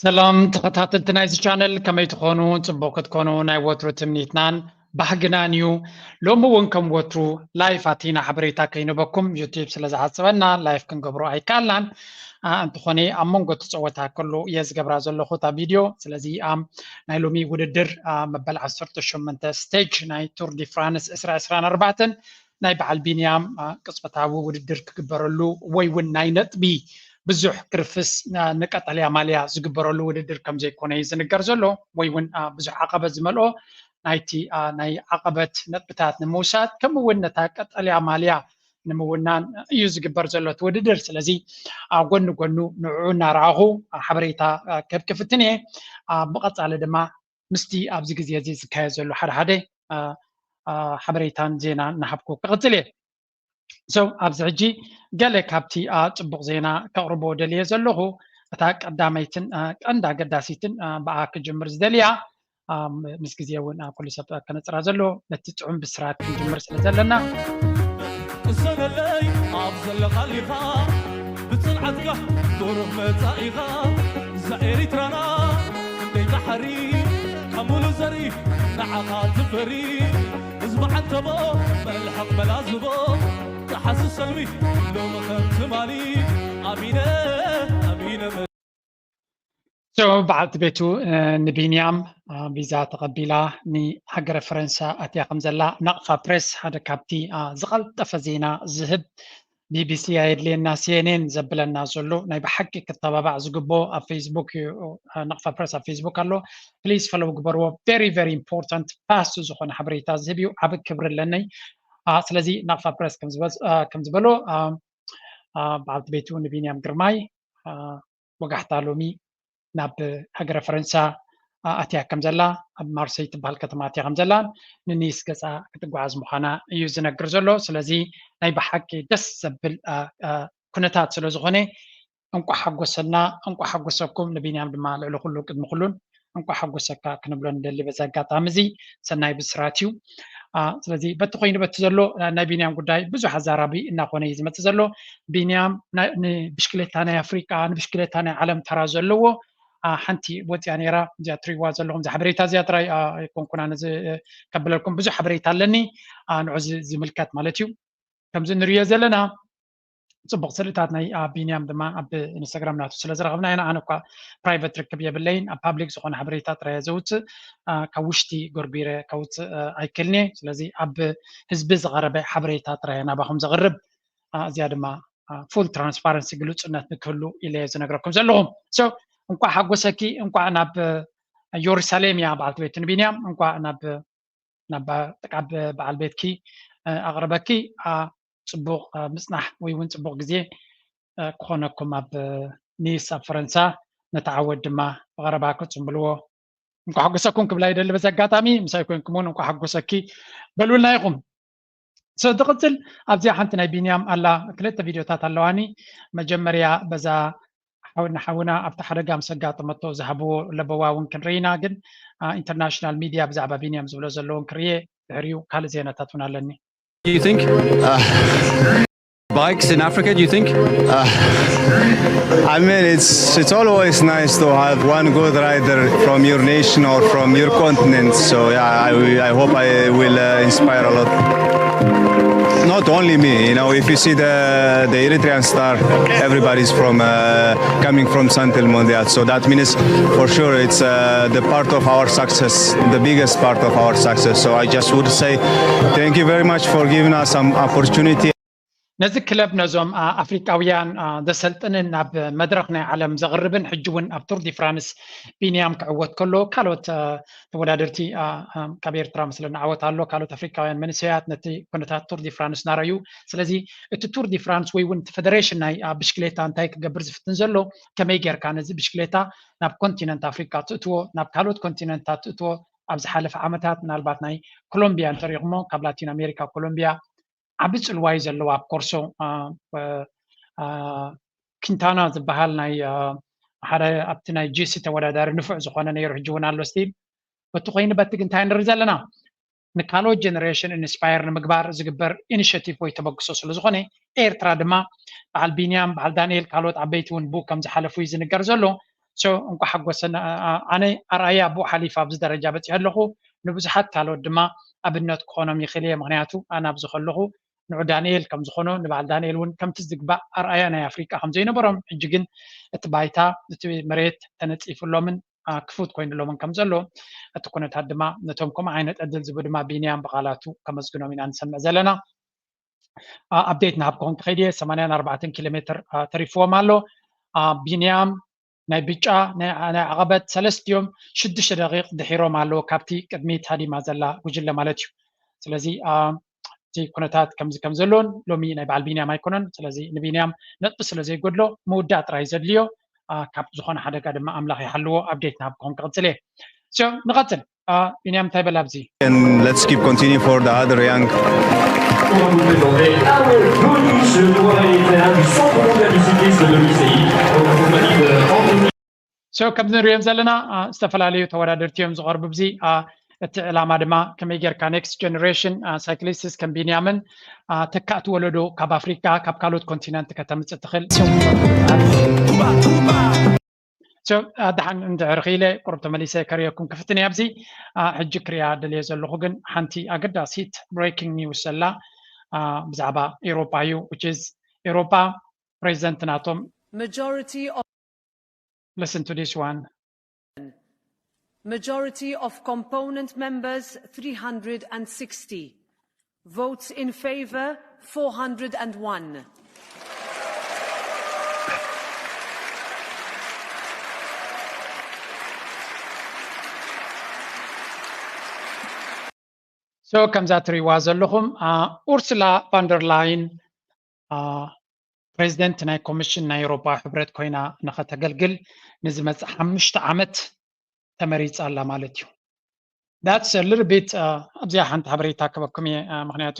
ሰላም ተኸታተልቲ ናይዚ ቻነል፣ ከመይ ትኾኑ? ጽቡቕ ክትኮኑ ናይ ወትሩ ትምኒትናን ባህግናን እዩ። ሎሚ እውን ከም ወትሩ ላይፍ ኣቲና ሓበሬታ ከይንበኩም ዩቲዩብ ስለ ዝዓጽበና ላይፍ ክንገብሮ ኣይከኣልናን። ኣ፣ እንተኾነ ኣብ መንጎ እቲ ጸወታ ከሎ እየ ዝገብራ ዘለኹ እታ ቪድዮ። ስለዚ፣ ኣም፣ ናይ ሎሚ ውድድር፣ ኣ፣ መበል ዓሰርተ ሸሞንተ ስቴጅ ናይ ቱር ዲ ፍራንስ ዕስራ ዕስራን ኣርባዕተን ናይ በዓል ቢንያም፣ ኣ፣ ቅጽበታዊ ውድድር ክግበረሉ ወይ እውን ናይ ነጥቢ ብዙሕ ክርፍስ፣ ኣ፣ ንቀጠልያ ማልያ ዝግበረሉ ውድድር ከም ዘይኮነ እዩ ዝንገር ዘሎ፣ ወይ እውን፣ ኣ፣ ብዙሕ ዓቐበት ዝመልኦ ናይቲ፣ ኣ፣ ናይ ዓቐበት ነጥብታት ንምውሳድ፣ ከምኡ እውን ነታ ቀጠልያ ማልያ ንምውናን እዩ ዝግበር ዘሎ እቲ ውድድር። ስለዚ፣ ኣ፣ ጎኒ ጎኑ ንዕኡ እናረኣኹ፣ ኣ፣ ሓበሬታ፣ ኣ፣ ክህብ ክፍትን እየ። ኣ፣ ብቐጻሊ ድማ ምስቲ ኣብዚ ግዜ እዚ ዝካየድ ዘሎ ሓደ ሓደ፣ ኣ፣ ኣ፣ ሓበሬታን ዜና እናሃብኩ ክቕጽል እየ። So፣ ኣብዚ ሕጂ ገለ ካብቲ፣ ኣ፣ ጽቡቕ ዜና ከቕርቦ ደልየ ዘለኹ፣ እታ ቀዳመይትን፣ ኣ፣ ቀንዲ ኣገዳሲትን፣ ኣ፣ ብኣ ክጅምር ዝደልያ፣ ኣ፣ ም-፣ ምስ ግዜ እውን፣ ኣ፣ ኩሉ ሰብ ከነጽራ ዘሎ፣ ነቲ ጥዑም ብስራት ክንጅምር ስለ ዘለና። ቅሰነለይ ኣብ ዘለኻሊኻ፣ ብጽንዓትካ ብሩህ መጻኢኻ፣ እዛ ኤሪትራና ክንደይ ባሕሪ፣ ካብ ሙሉ ዘርኢ ንዓኻ ትፈሪ። ህዝቢ ዓንተቦ፣ መልሓቕ መላዝቦ፣ ጸሓሲ ሰልሚ፣ ሎሚ ከም ትማሊ፣ ኣሚነ፣ ኣሚነ። So፣ በዓልቲ ቤቱ፣ እ፣ ንቢንያም፣ እ፣ ቪዛ ተቐቢላ ንሃገረ ፈረንሳ ኣትያ ከም ዘላ ናቕፋ ፕሬስ፣ ሓደ ካብቲ፣ እ፣ ዝቐልጠፈ ዜና ዝህብ ቢቢሲ ኣየድልየና፣ ሲኤንኤን ዘብለና ዘሎ ናይ ብሓቂ ክተባባዕ ዝግብኦ ኣብ ፌስቡክ እዩ። እ፣ ናቕፋ ፕሬስ ኣብ ፌስቡክ ኣሎ። ፕሊዝ ፈሎው ግበርዎ። ቨሪ፣ ቨሪ ኢምፖርታንት፣ ፋስት ዝኾነ ሓበሬታ ዝህብ እዩ። ዓቢ ክብሪ ኣለኒ። እ፣ ስለዚ ናቕፋ ፕሬስ ከም ዝበ-፣ እ፣ ከም ዝበሎ፣ እ፣ እ፣ በዓልቲ ቤቱ ንቢንያም ግርማይ፣ እ፣ ወጋሕታ ሎሚ ናብ ሃገረ ፈረንሳ፣ ኣ-፣ ኣትያ ከም ዘላ፣ ኣብ ማርሰይ ትበሃል ከተማ ኣትያ ከም ዘላን ንኒስ ገጻ ክትጓዓዝ ምዃና እዩ ዝነግር ዘሎ። ስለዚ ናይ ብሓቂ ደስ ዘብል፣ ኣ፣ ኣ፣ ኩነታት ስለ ዝኾነ፣ እንቋዕ ሓጎሰና፣ እንቋዕ ሓጎሰኩም። ንቢንያም ድማ ልዕሊ ኩሉ፣ ቅድሚ ኩሉን እንቋዕ ሓጎሰካ ክንብሎ ንደሊ በዚ ኣጋጣሚ እዚ። ሰናይ ብስራት እዩ። ኣ፣ ስለዚ በቲ ኮይኑ በቲ ዘሎ፣ ኣ፣ ናይ ቢንያም ጉዳይ ብዙሕ ኣዛራቢ እናኾነ እዩ ዝመጽእ ዘሎ። ቢንያም ናይ፣ ንብሽክሌታ ናይ ኣፍሪቃ፣ ንብሽክሌታ ናይ ዓለም ተራ ዘለዎ፣ ኣ፣ ሓንቲ ወጽያ ነይራ። እዚኣ ትሪእዋ ዘለኹም፣ እዛ ሓበሬታ እዚኣ ጥራይ፣ ኣ፣ ኣይኮንኩን ኣነ ዝ-፣ ከብለልኩም፣ ብዙሕ ሓበሬታ ኣለኒ፣ ኣ፣ ንዑ ዝ-፣ ዝምልከት ማለት እዩ። ከምዚ ንርእዮ ዘለና፣ ጽቡቕ ስእልታት ናይ፣ ኣ፣ ቢንያም ድማ ኣብ ኢንስታግራም ናቱ ስለ ዝረኸብና ኢና። ኣነ እኳ ፕራይቨት ርክብ የብለይን፣ ኣብ ፓብሊክ ዝኾነ ሓበሬታ ጥራይ እየ ዘውጽእ፣ ኣ፣ ካብ ውሽጢ ጎርጒረ ከውጽእ፣ ኣ፣ ኣይክእልን እየ። ስለዚ ኣብ ህዝቢ ዝቐረበ ሓበሬታ ጥራይ እየ ናባኹም ዘቕርብ። ኣ፣ እዚኣ ድማ፣ ኣ፣ ፉል ትራንስፓረንሲ፣ ግሉጽነት ንክህሉ ኢለ እየ ዝነግረኩም ዘለኹ። So፣ እንቋዕ ሓጎሰኪ፣ እንቋዕ ናብ፣ እ፣ የሩሳሌም እያ በዓልቲ ቤቱ ንቢንያም፣ እንቋዕ ናብ፣ ናብ በ-፣ ጥቃ ብ-፣ በዓል ቤትኪ፣ እ፣ ኣቕረበኪ። ኣ፣ ጽቡቕ፣ እ፣ ምጽናሕ ወይ እውን ጽቡቕ ግዜ፣ እ፣ ክኾነኩም ኣብ፣ እ፣ ኒስ ኣብ ፈረንሳ። ነቲ ዓወት ድማ ብቐረባ ክጽምብልዎ። እንቋዕ ሓጎሰኩም ክብላ ይደሊ። በዚ ኣጋጣሚ ምሳይ ኮንኩም እውን እንቋዕ ሓጎሰኪ በሉልና ኢኹም። So፣ ዝቕጽል ኣብዚኣ ሓንቲ ናይ ቢንያም ኣላ፣ ክልተ ቪድዮታት ኣለዋኒ። መጀመርያ በዛ ሓው-፣ ንሓውና ኣብቲ ሓደጋ ምስ ኣጋጠመቶ ዝሃብዎ ለበዋ እውን ክንርኢ ኢና፣ ግን፣ ኣ፣ ኢንተርናሽናል ሚድያ ብዛዕባ ቢንያም ዝብሎ ዘሎ እውን ክርእየ፣ ድሕሪኡ ካልእ ዜናታት እውን ኣለኒ። Do you think? Uh, bikes in Africa, do you think? Uh, I mean, it's it's always nice to have one good rider from your nation or from your continent. So yeah, I, I hope I will, uh, inspire a lot. Not only me, you know, if you see the the Eritrean star, everybody's from, uh, coming from Santel Mondial. So that means for sure it's, uh, the part of our success, the biggest part of our success. So I just would say thank you very much for giving us some opportunity. ነዚ ክለብ ነዞም፣ ኣ፣ ኣፍሪቃውያን፣ ኣ፣ ዘሰልጥንን ናብ መድረኽ ናይ ዓለም ዘቕርብን፣ ሕጂ እውን ኣብ ቱር ዲ ፍራንስ ቢንያም ክዕወት ከሎ፣ ካልኦት፣ ኣ፣ ተወዳደርቲ፣ ኣ፣ ኣ፣ ካብ ኤርትራ መስለኒ ዓወት ኣሎ፣ ካልኦት ኣፍሪቃውያን መንእሰያት ነቲ ኩነታት ቱር ዲ ፍራንስ እናረኣዩ። ስለዚ እቲ ቱር ዲ ፍራንስ ወይ እውን እቲ ፈደሬሽን ናይ፣ ኣ፣ ብሽክሌታ እንታይ ክገብር ዝፍትን ዘሎ፣ ከመይ ጌርካ ነዚ ብሽክሌታ ናብ ኮንቲነንት ኣፍሪቃ ትእትዎ፣ ናብ ካልኦት ኮንቲነንታት ትእትዎ። ኣብ ዝሓለፈ ዓመታት ምናልባት ናይ ኮሎምቢያ እንተሪእኹሞ፣ ካብ ላቲን ኣሜሪካ ኮሎምቢያ ዓቢ ጽልዋ እዩ ዘለዎ ኣብ ኮርሶ፣ ኣ፣ እ፣ ኣ፣ ኪንታና ዝበሃል ናይ፣ ኣ፣ ሓደ ኣብቲ ናይ ጂ ሲ ተወዳዳሪ ንፉዕ ዝኾነ ነይሩ፣ ሕጂ እውን ኣሎ ስቲል። በቲ ኮይኑ በቲ ግን እንታይ ንርኢ ዘለና? ንካልኦት ጀነሬሽን ኢንስፓየር ንምግባር ዝግበር ኢኒሼቲቭ ወይ ተበግሶ ስለ ዝኾነ፣ ኤርትራ ድማ በዓል ቢንያም፣ በዓል ዳንኤል፣ ካልኦት ዓበይቲ እውን ብኡ ከም ዝሓለፉ እዩ ዝንገር ዘሎ። So እንኳ ሓጎሰና። ኣነ ኣርኣያ ኣብኡ ሓሊፍ ኣብዚ ደረጃ በፂሐ ኣለኹ። ንብዙሓት ካልኦት ድማ ኣብነት ክኾኖም ይኽእል እየ። ምክንያቱ ኣነ ኣብዚ ከለኹ ንዑ ዳንኤል ከም ዝኾኖ፣ ንበዓል ዳንኤል እውን ከምቲ ዝግባእ ኣርኣያ ናይ ኣፍሪቃ ከም ዘይነበሮም፣ ሕጂ ግን እቲ ባይታ፣ እቲ መሬት ተነፂፍሎምን ክፉት ኮይኑሎምን ከም ዘሎ፣ እቲ ኩነታት ድማ ነቶም ከምኡ ዓይነት ዕድል ዝቡ ድማ ቢንያም ብቓላቱ ከመስግኖም ኢና ንሰምዕ ዘለና። ኣፕዴት ንሃብክኹም ክኸይድ እየ። ሰማንያን ኣርባዕተን ኪሎ ሜትር ተሪፍዎም ኣሎ። ቢንያም ናይ ብጫ ናይ ዓቐበት ሰለስቲኦም ሽዱሽተ ደቂቕ ድሒሮም ኣለዉ ካብቲ ቅድሚት ሃዲማ ዘላ ጉጅለ ማለት እዩ። ስለዚ እቲ ኩነታት ከምዚ ከም ዘሎን ሎሚ ናይ በዓል ቢንያም ኣይኮነን። ስለዚ ንቢንያም ነጥቢ ስለ ዘይጎድሎ ምውዳእ ጥራይ ዘድልዮ፣ ካብ ዝኾነ ሓደጋ ድማ ኣምላኽ ይሓልዎ። ኣፕዴት ንሃብክኹም ክቕጽል እየ። ንቐጽል። ቢንያም እንታይ በል ኣብዚ? And let's keep continue for the other young. So ከምዚ ንሪኦም ዘለና ዝተፈላለዩ ተወዳደርቲ እዮም ዝቐርቡ። ብዚ እቲ ዕላማ ድማ ከመይ ጌርካ next generation cyclists ከም ቢንያምን ተካእቲ ወለዶ ካብ ኣፍሪካ ካብ ካልኦት ኮንቲነንት ከተምፅእ ትኽእል። ደሓን እንድሕር ክኢለ ቁሩብ ተመሊሰ ከርእየኩም ክፍትን እየ። ኣብዚ ሕጂ ክሪኣ ደልየ ዘለኹ ግን ሓንቲ ኣገዳሲት breaking news ዘላ ብዛዕባ ኤሮፓ እዩ። Which is ኤሮፓ ፕሬዚደንት ናቶም Majority of listen to this one. Majority of component members three hundred and sixty. Votes in favor four hundred and one. So ከምዛ ትሪእዋ ዘለኹም ኡርሱላ ቫንደርላይን ፕሬዚደንት ናይ ኮሚሽን ናይ ኤውሮፓ ሕብረት ኮይና ንኸተገልግል ንዝመፅእ ሓሙሽተ ዓመት ተመሪፃ ኣላ ማለት እዩ። That's a little bit ኣብዚኣ ሓንቲ ሓበሬታ ክበኩም እየ። ምክንያቱ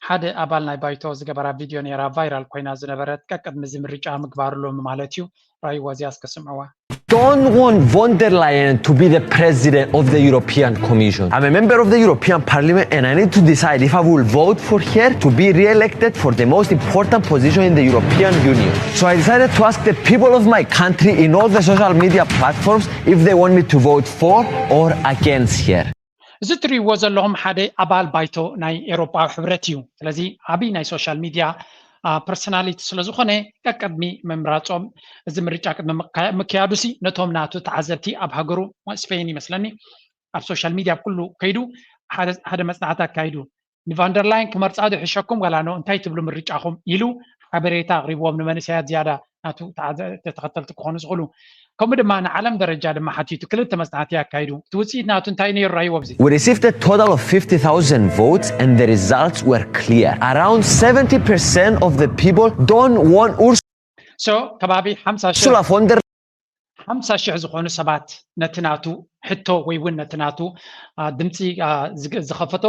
ሓደ ኣባል ናይ ባይቶ ዝገበራ ቪድዮ ነይራ ቫይራል ኮይና ዝነበረት ቀቅድሚ እዚ ምርጫ ምግባሩ ሎሚ ማለት እዩ። ራእይዋ እዚኣ እስከ ስምዕዋ። Don't want von der Leyen to be the president of the European Commission. I'm a member of the European Parliament and I need to decide if I will vote for her to be re-elected for the most important position in the European Union. So I decided to ask the people of my country in all the social media platforms if they want me to voat for or against her. እዚ እትሪእዎ ዘለኹም ሓደ ኣባል ባይቶ ናይ ኤውሮጳዊ ሕብረት እዩ። ስለዚ ዓብዪ ናይ ሶሻል ሚድያ ፐርሶናሊቲ ስለዝኾነ ቀቅድሚ ምምራፆም እዚ ምርጫ ቅድሚ ምክያዱ ሲ ነቶም ናቱ ተዓዘብቲ ኣብ ሃገሩ ስፔን ይመስለኒ ኣብ ሶሻል ሚድያ ኩሉ ከይዱ ሓደ መፅናዕቲ ኣካይዱ ንቫንደርላይን ክመርፃ ዶ ይሕሸኩም ዋላ ኖ እንታይ ትብሉ ምርጫኹም ኢሉ ሓበሬታ ኣቕሪብዎም ንመንእሰያት ዝያዳ ናቱ ተኸተልቲ ክኾኑ ዝኽእሉ ከምኡ ድማ ንዓለም ደረጃ ድማ ሓቲቱ ክልተ መፅናዕቲ ኣካይዱ እቲ ውፅኢት ናቱ እንታይ ነይሩ ራይዎ ብዚ We received a total of fifty thousand votes and the results were clear. Around seventy percent of the people don't want Ursula so ከባቢ ሓምሳ ሺሕ von der ሓምሳ ሺሕ ዝኾኑ ሰባት ነቲ ናቱ ሕቶ ወይ እውን ነቲ ናቱ ድምፂ ዝኸፈቶ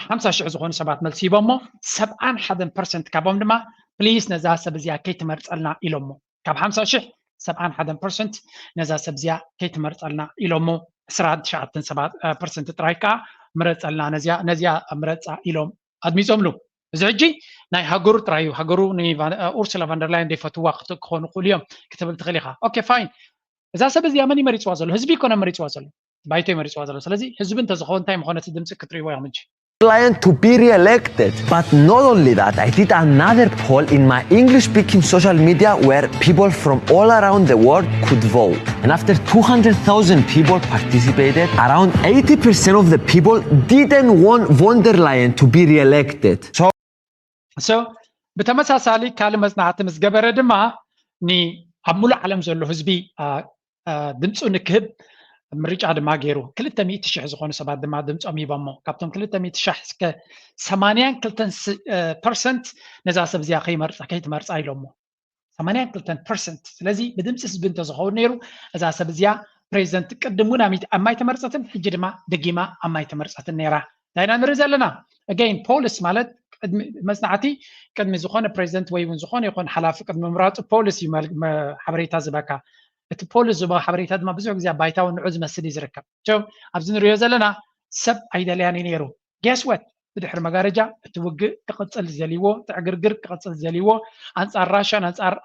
ሓምሳ ሺሕ ዝኾኑ ሰባት መልሲ ሂቦሞ ሰብዓን ሓደን ፐርሰንት ካብኦም ድማ ፕሊስ ነዛ ሰብ እዚኣ ከይትመርፀልና ኢሎሞ ካብ ሓምሳ ሺሕ ሰብዓን ሓደን ፐርሰንት ነዛ ሰብ እዚኣ ከይትመርፀልና ኢሎሞ ዕስራ ትሽዓተን ፐርሰንት ጥራይ ከዓ ምረፀልና ነዚኣ ምረፃ ኢሎም ኣድሚፆምሉ እዚ ሕጂ ናይ ሃገሩ ጥራይ እዩ ሃገሩ ኡርሱላ ቫንደርላይን ዘይፈትዋ ክኾኑ ክእሉ እዮም ክትብል ትኽእል ኢኻ ኦኬ ፋይን እዛ ሰብ እዚኣ መን ይመሪፅዋ ዘሎ ህዝቢ ይኮነ መሪፅዋ ዘሎ ባይቶ ይመሪፅዋ ዘሎ ስለዚ ህዝቢ እንተዝኸውን እንታይ ምኾነ እቲ ድምፂ ክትሪእዎ ኢኹም እንጂ Leyen to be re-elected. But not only that, I did another poll in my English-speaking social media where people from all around the world could vote. And after two hundred thousand people participated, around eighty percent of the people didn't want von der Leyen to be re-elected. So so ብተመሳሳሊ ካልእ መፅናዕቲ ምስ ገበረ ድማ ኣብ ሙሉእ ዓለም ዘሎ ህዝቢ ድምፁ ንክህብ ምርጫ ድማ ገይሩ ክልተ ሚእቲ ሽሕ ዝኾኑ ሰባት ድማ ድምፆም ሂቦሞ ካብቶም ክልተ ሚእቲ ሽሕ እስከ ሰማንያን ክልተን ፐርሰንት ነዛ ሰብ እዚኣ ከይመርፃ ከይትመርፃ ኢሎሞ ሰማንያን ክልተን ፐርሰንት ስለዚ ብድምፂ ህዝቢ እንተዝኸውን ነይሩ እዛ ሰብ እዚኣ ፕሬዚደንት ቅድም እውን ኣብ ማይ ተመርፀትን ሕጂ ድማ ደጊማ ኣብ ማይ ተመርፀትን ነይራ እንታይ ኢና ንርኢ ዘለና again ፖሊስ ማለት መፅናዕቲ ቅድሚ ዝኾነ ፕሬዚደንት ወይ እውን ዝኾነ ይኹን ሓላፊ ቅድሚ ምምራፁ ፖሊስ እዩ ሓበሬታ ዝበካ እቲ ፖሊስ ዝቦ ሓበሬታ ድማ ብዙሕ ግዜ ኣብ ባይታውን ንዑ ዝመስል እዩ ዝርከብ ኣብዚ ንሪኦ ዘለና ሰብ ኣይደለያን እዩ ነይሩ guess what ብድሕሪ መጋረጃ እቲ ውግእ ክቕፅል ዝደልይዎ፣ እቲ ዕግርግር ክቕፅል ዝደልይዎ፣ ኣንፃር ራሽያን ኣንፃር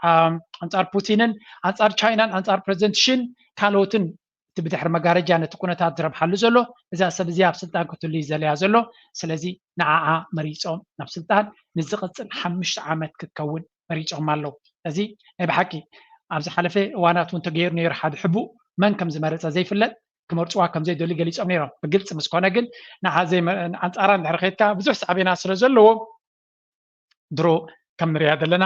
ኣንፃር ፑቲንን ኣንፃር ቻይናን ኣንፃር ፕረዚደንት ሺን ካልኦትን እቲ ብድሕሪ መጋረጃ ነቲ ኩነታት ዝረብሓሉ ዘሎ እዛ ሰብ እዚኣ ኣብ ስልጣን ክትህሉ እዩ ዘልያ ዘሎ። ስለዚ ንዓኣ መሪፆም ናብ ስልጣን ንዝቕፅል ሓሙሽተ ዓመት ክትከውን መሪፆም ኣለዉ። እዚ ናይ ብሓቂ ኣብ ዝሓለፈ እዋናት እውን ተገይሩ ነይሩ። ሓደ ሕቡእ መን ከም ዝመረፀ ዘይፍለጥ ክመርፅዋ ከም ዘይደልዩ ገሊፆም ነይሮም። ብግልፂ ምስ ኮነ ግን ንዓ ዘይመ- ኣንፃራ እንድሕር ከይድካ ብዙሕ ሳዕቤናት ስለ ዘለዎ ድሮ ከም ንሪኣ ዘለና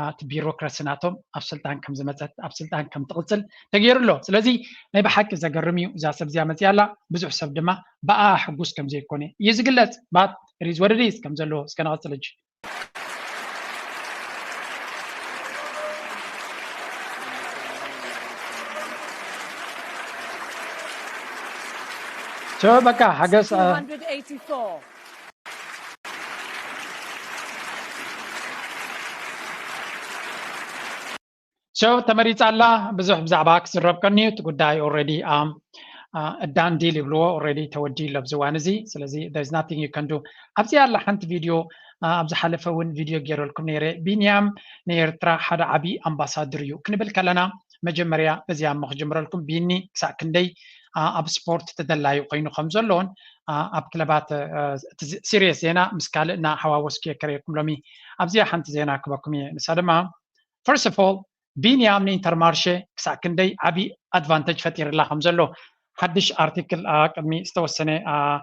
እቲ ቢሮክራሲ ናቶም ኣብ ስልጣን ከም ዝመፀት ኣብ ስልጣን ከም ትቕፅል ተገይሩ ኣሎ። ስለዚ ናይ ብሓቂ ዘገርም እዩ። እዛ ሰብ እዚኣ መፅያ ኣላ። ብዙሕ ሰብ ድማ ብኣ ሕጉስ ከም ዘይኮነ እዩ ዝግለፅ። ባት ሪዝ ወደዲስ ከም ዘለዎ እስከ ንቐፅል እጂ። So በቃ ሓገስ አ- two hundred eighty-four. So ተመሪጻ ኣላ። ብዙሕ ብዛዕባ ክዝረብ ቀንዩ። እቲ ጉዳይ already um, uh, done deal ይብልዎ፣ already ተወዲኡ ኣሎ ኣብዚ እዋን እዚ። ስለዚ there's nothing you can do። ኣብዚ ኣላ ሓንቲ ቪድዮ፣ uh, ኣብ ዝሓለፈ እውን ቪድዮ ገይረልኩም ነይረ። ቢንያም ንኤርትራ ሓደ ዓቢ ኣምባሳደር እዩ ክንብል ከለና መጀመርያ በዚኣ እሞ ክጅምረልኩም። ቢኒ ክሳዕ ክንደይ uh, ኣብ ስፖርት ተደላዩ ኮይኑ ከም ዘሎን uh, ኣብ ክለባት uh, እቲ ዚ- ሲሪየስ ዜና ምስ ካልእ እናሓዋወስኩ እየ ከርእየኩም ሎሚ። ኣብዚኣ ሓንቲ ዜና ክበኩም እየ። ንሳ ድማ first of all ቢንያም ንኢንተርማርሼ ክሳዕ ክንደይ ዓቢ ኣድቫንተጅ ፈጢርላ ከም ዘሎ ሓድሽ ኣርቲክል uh, ቅድሚ ዝተወሰነ uh,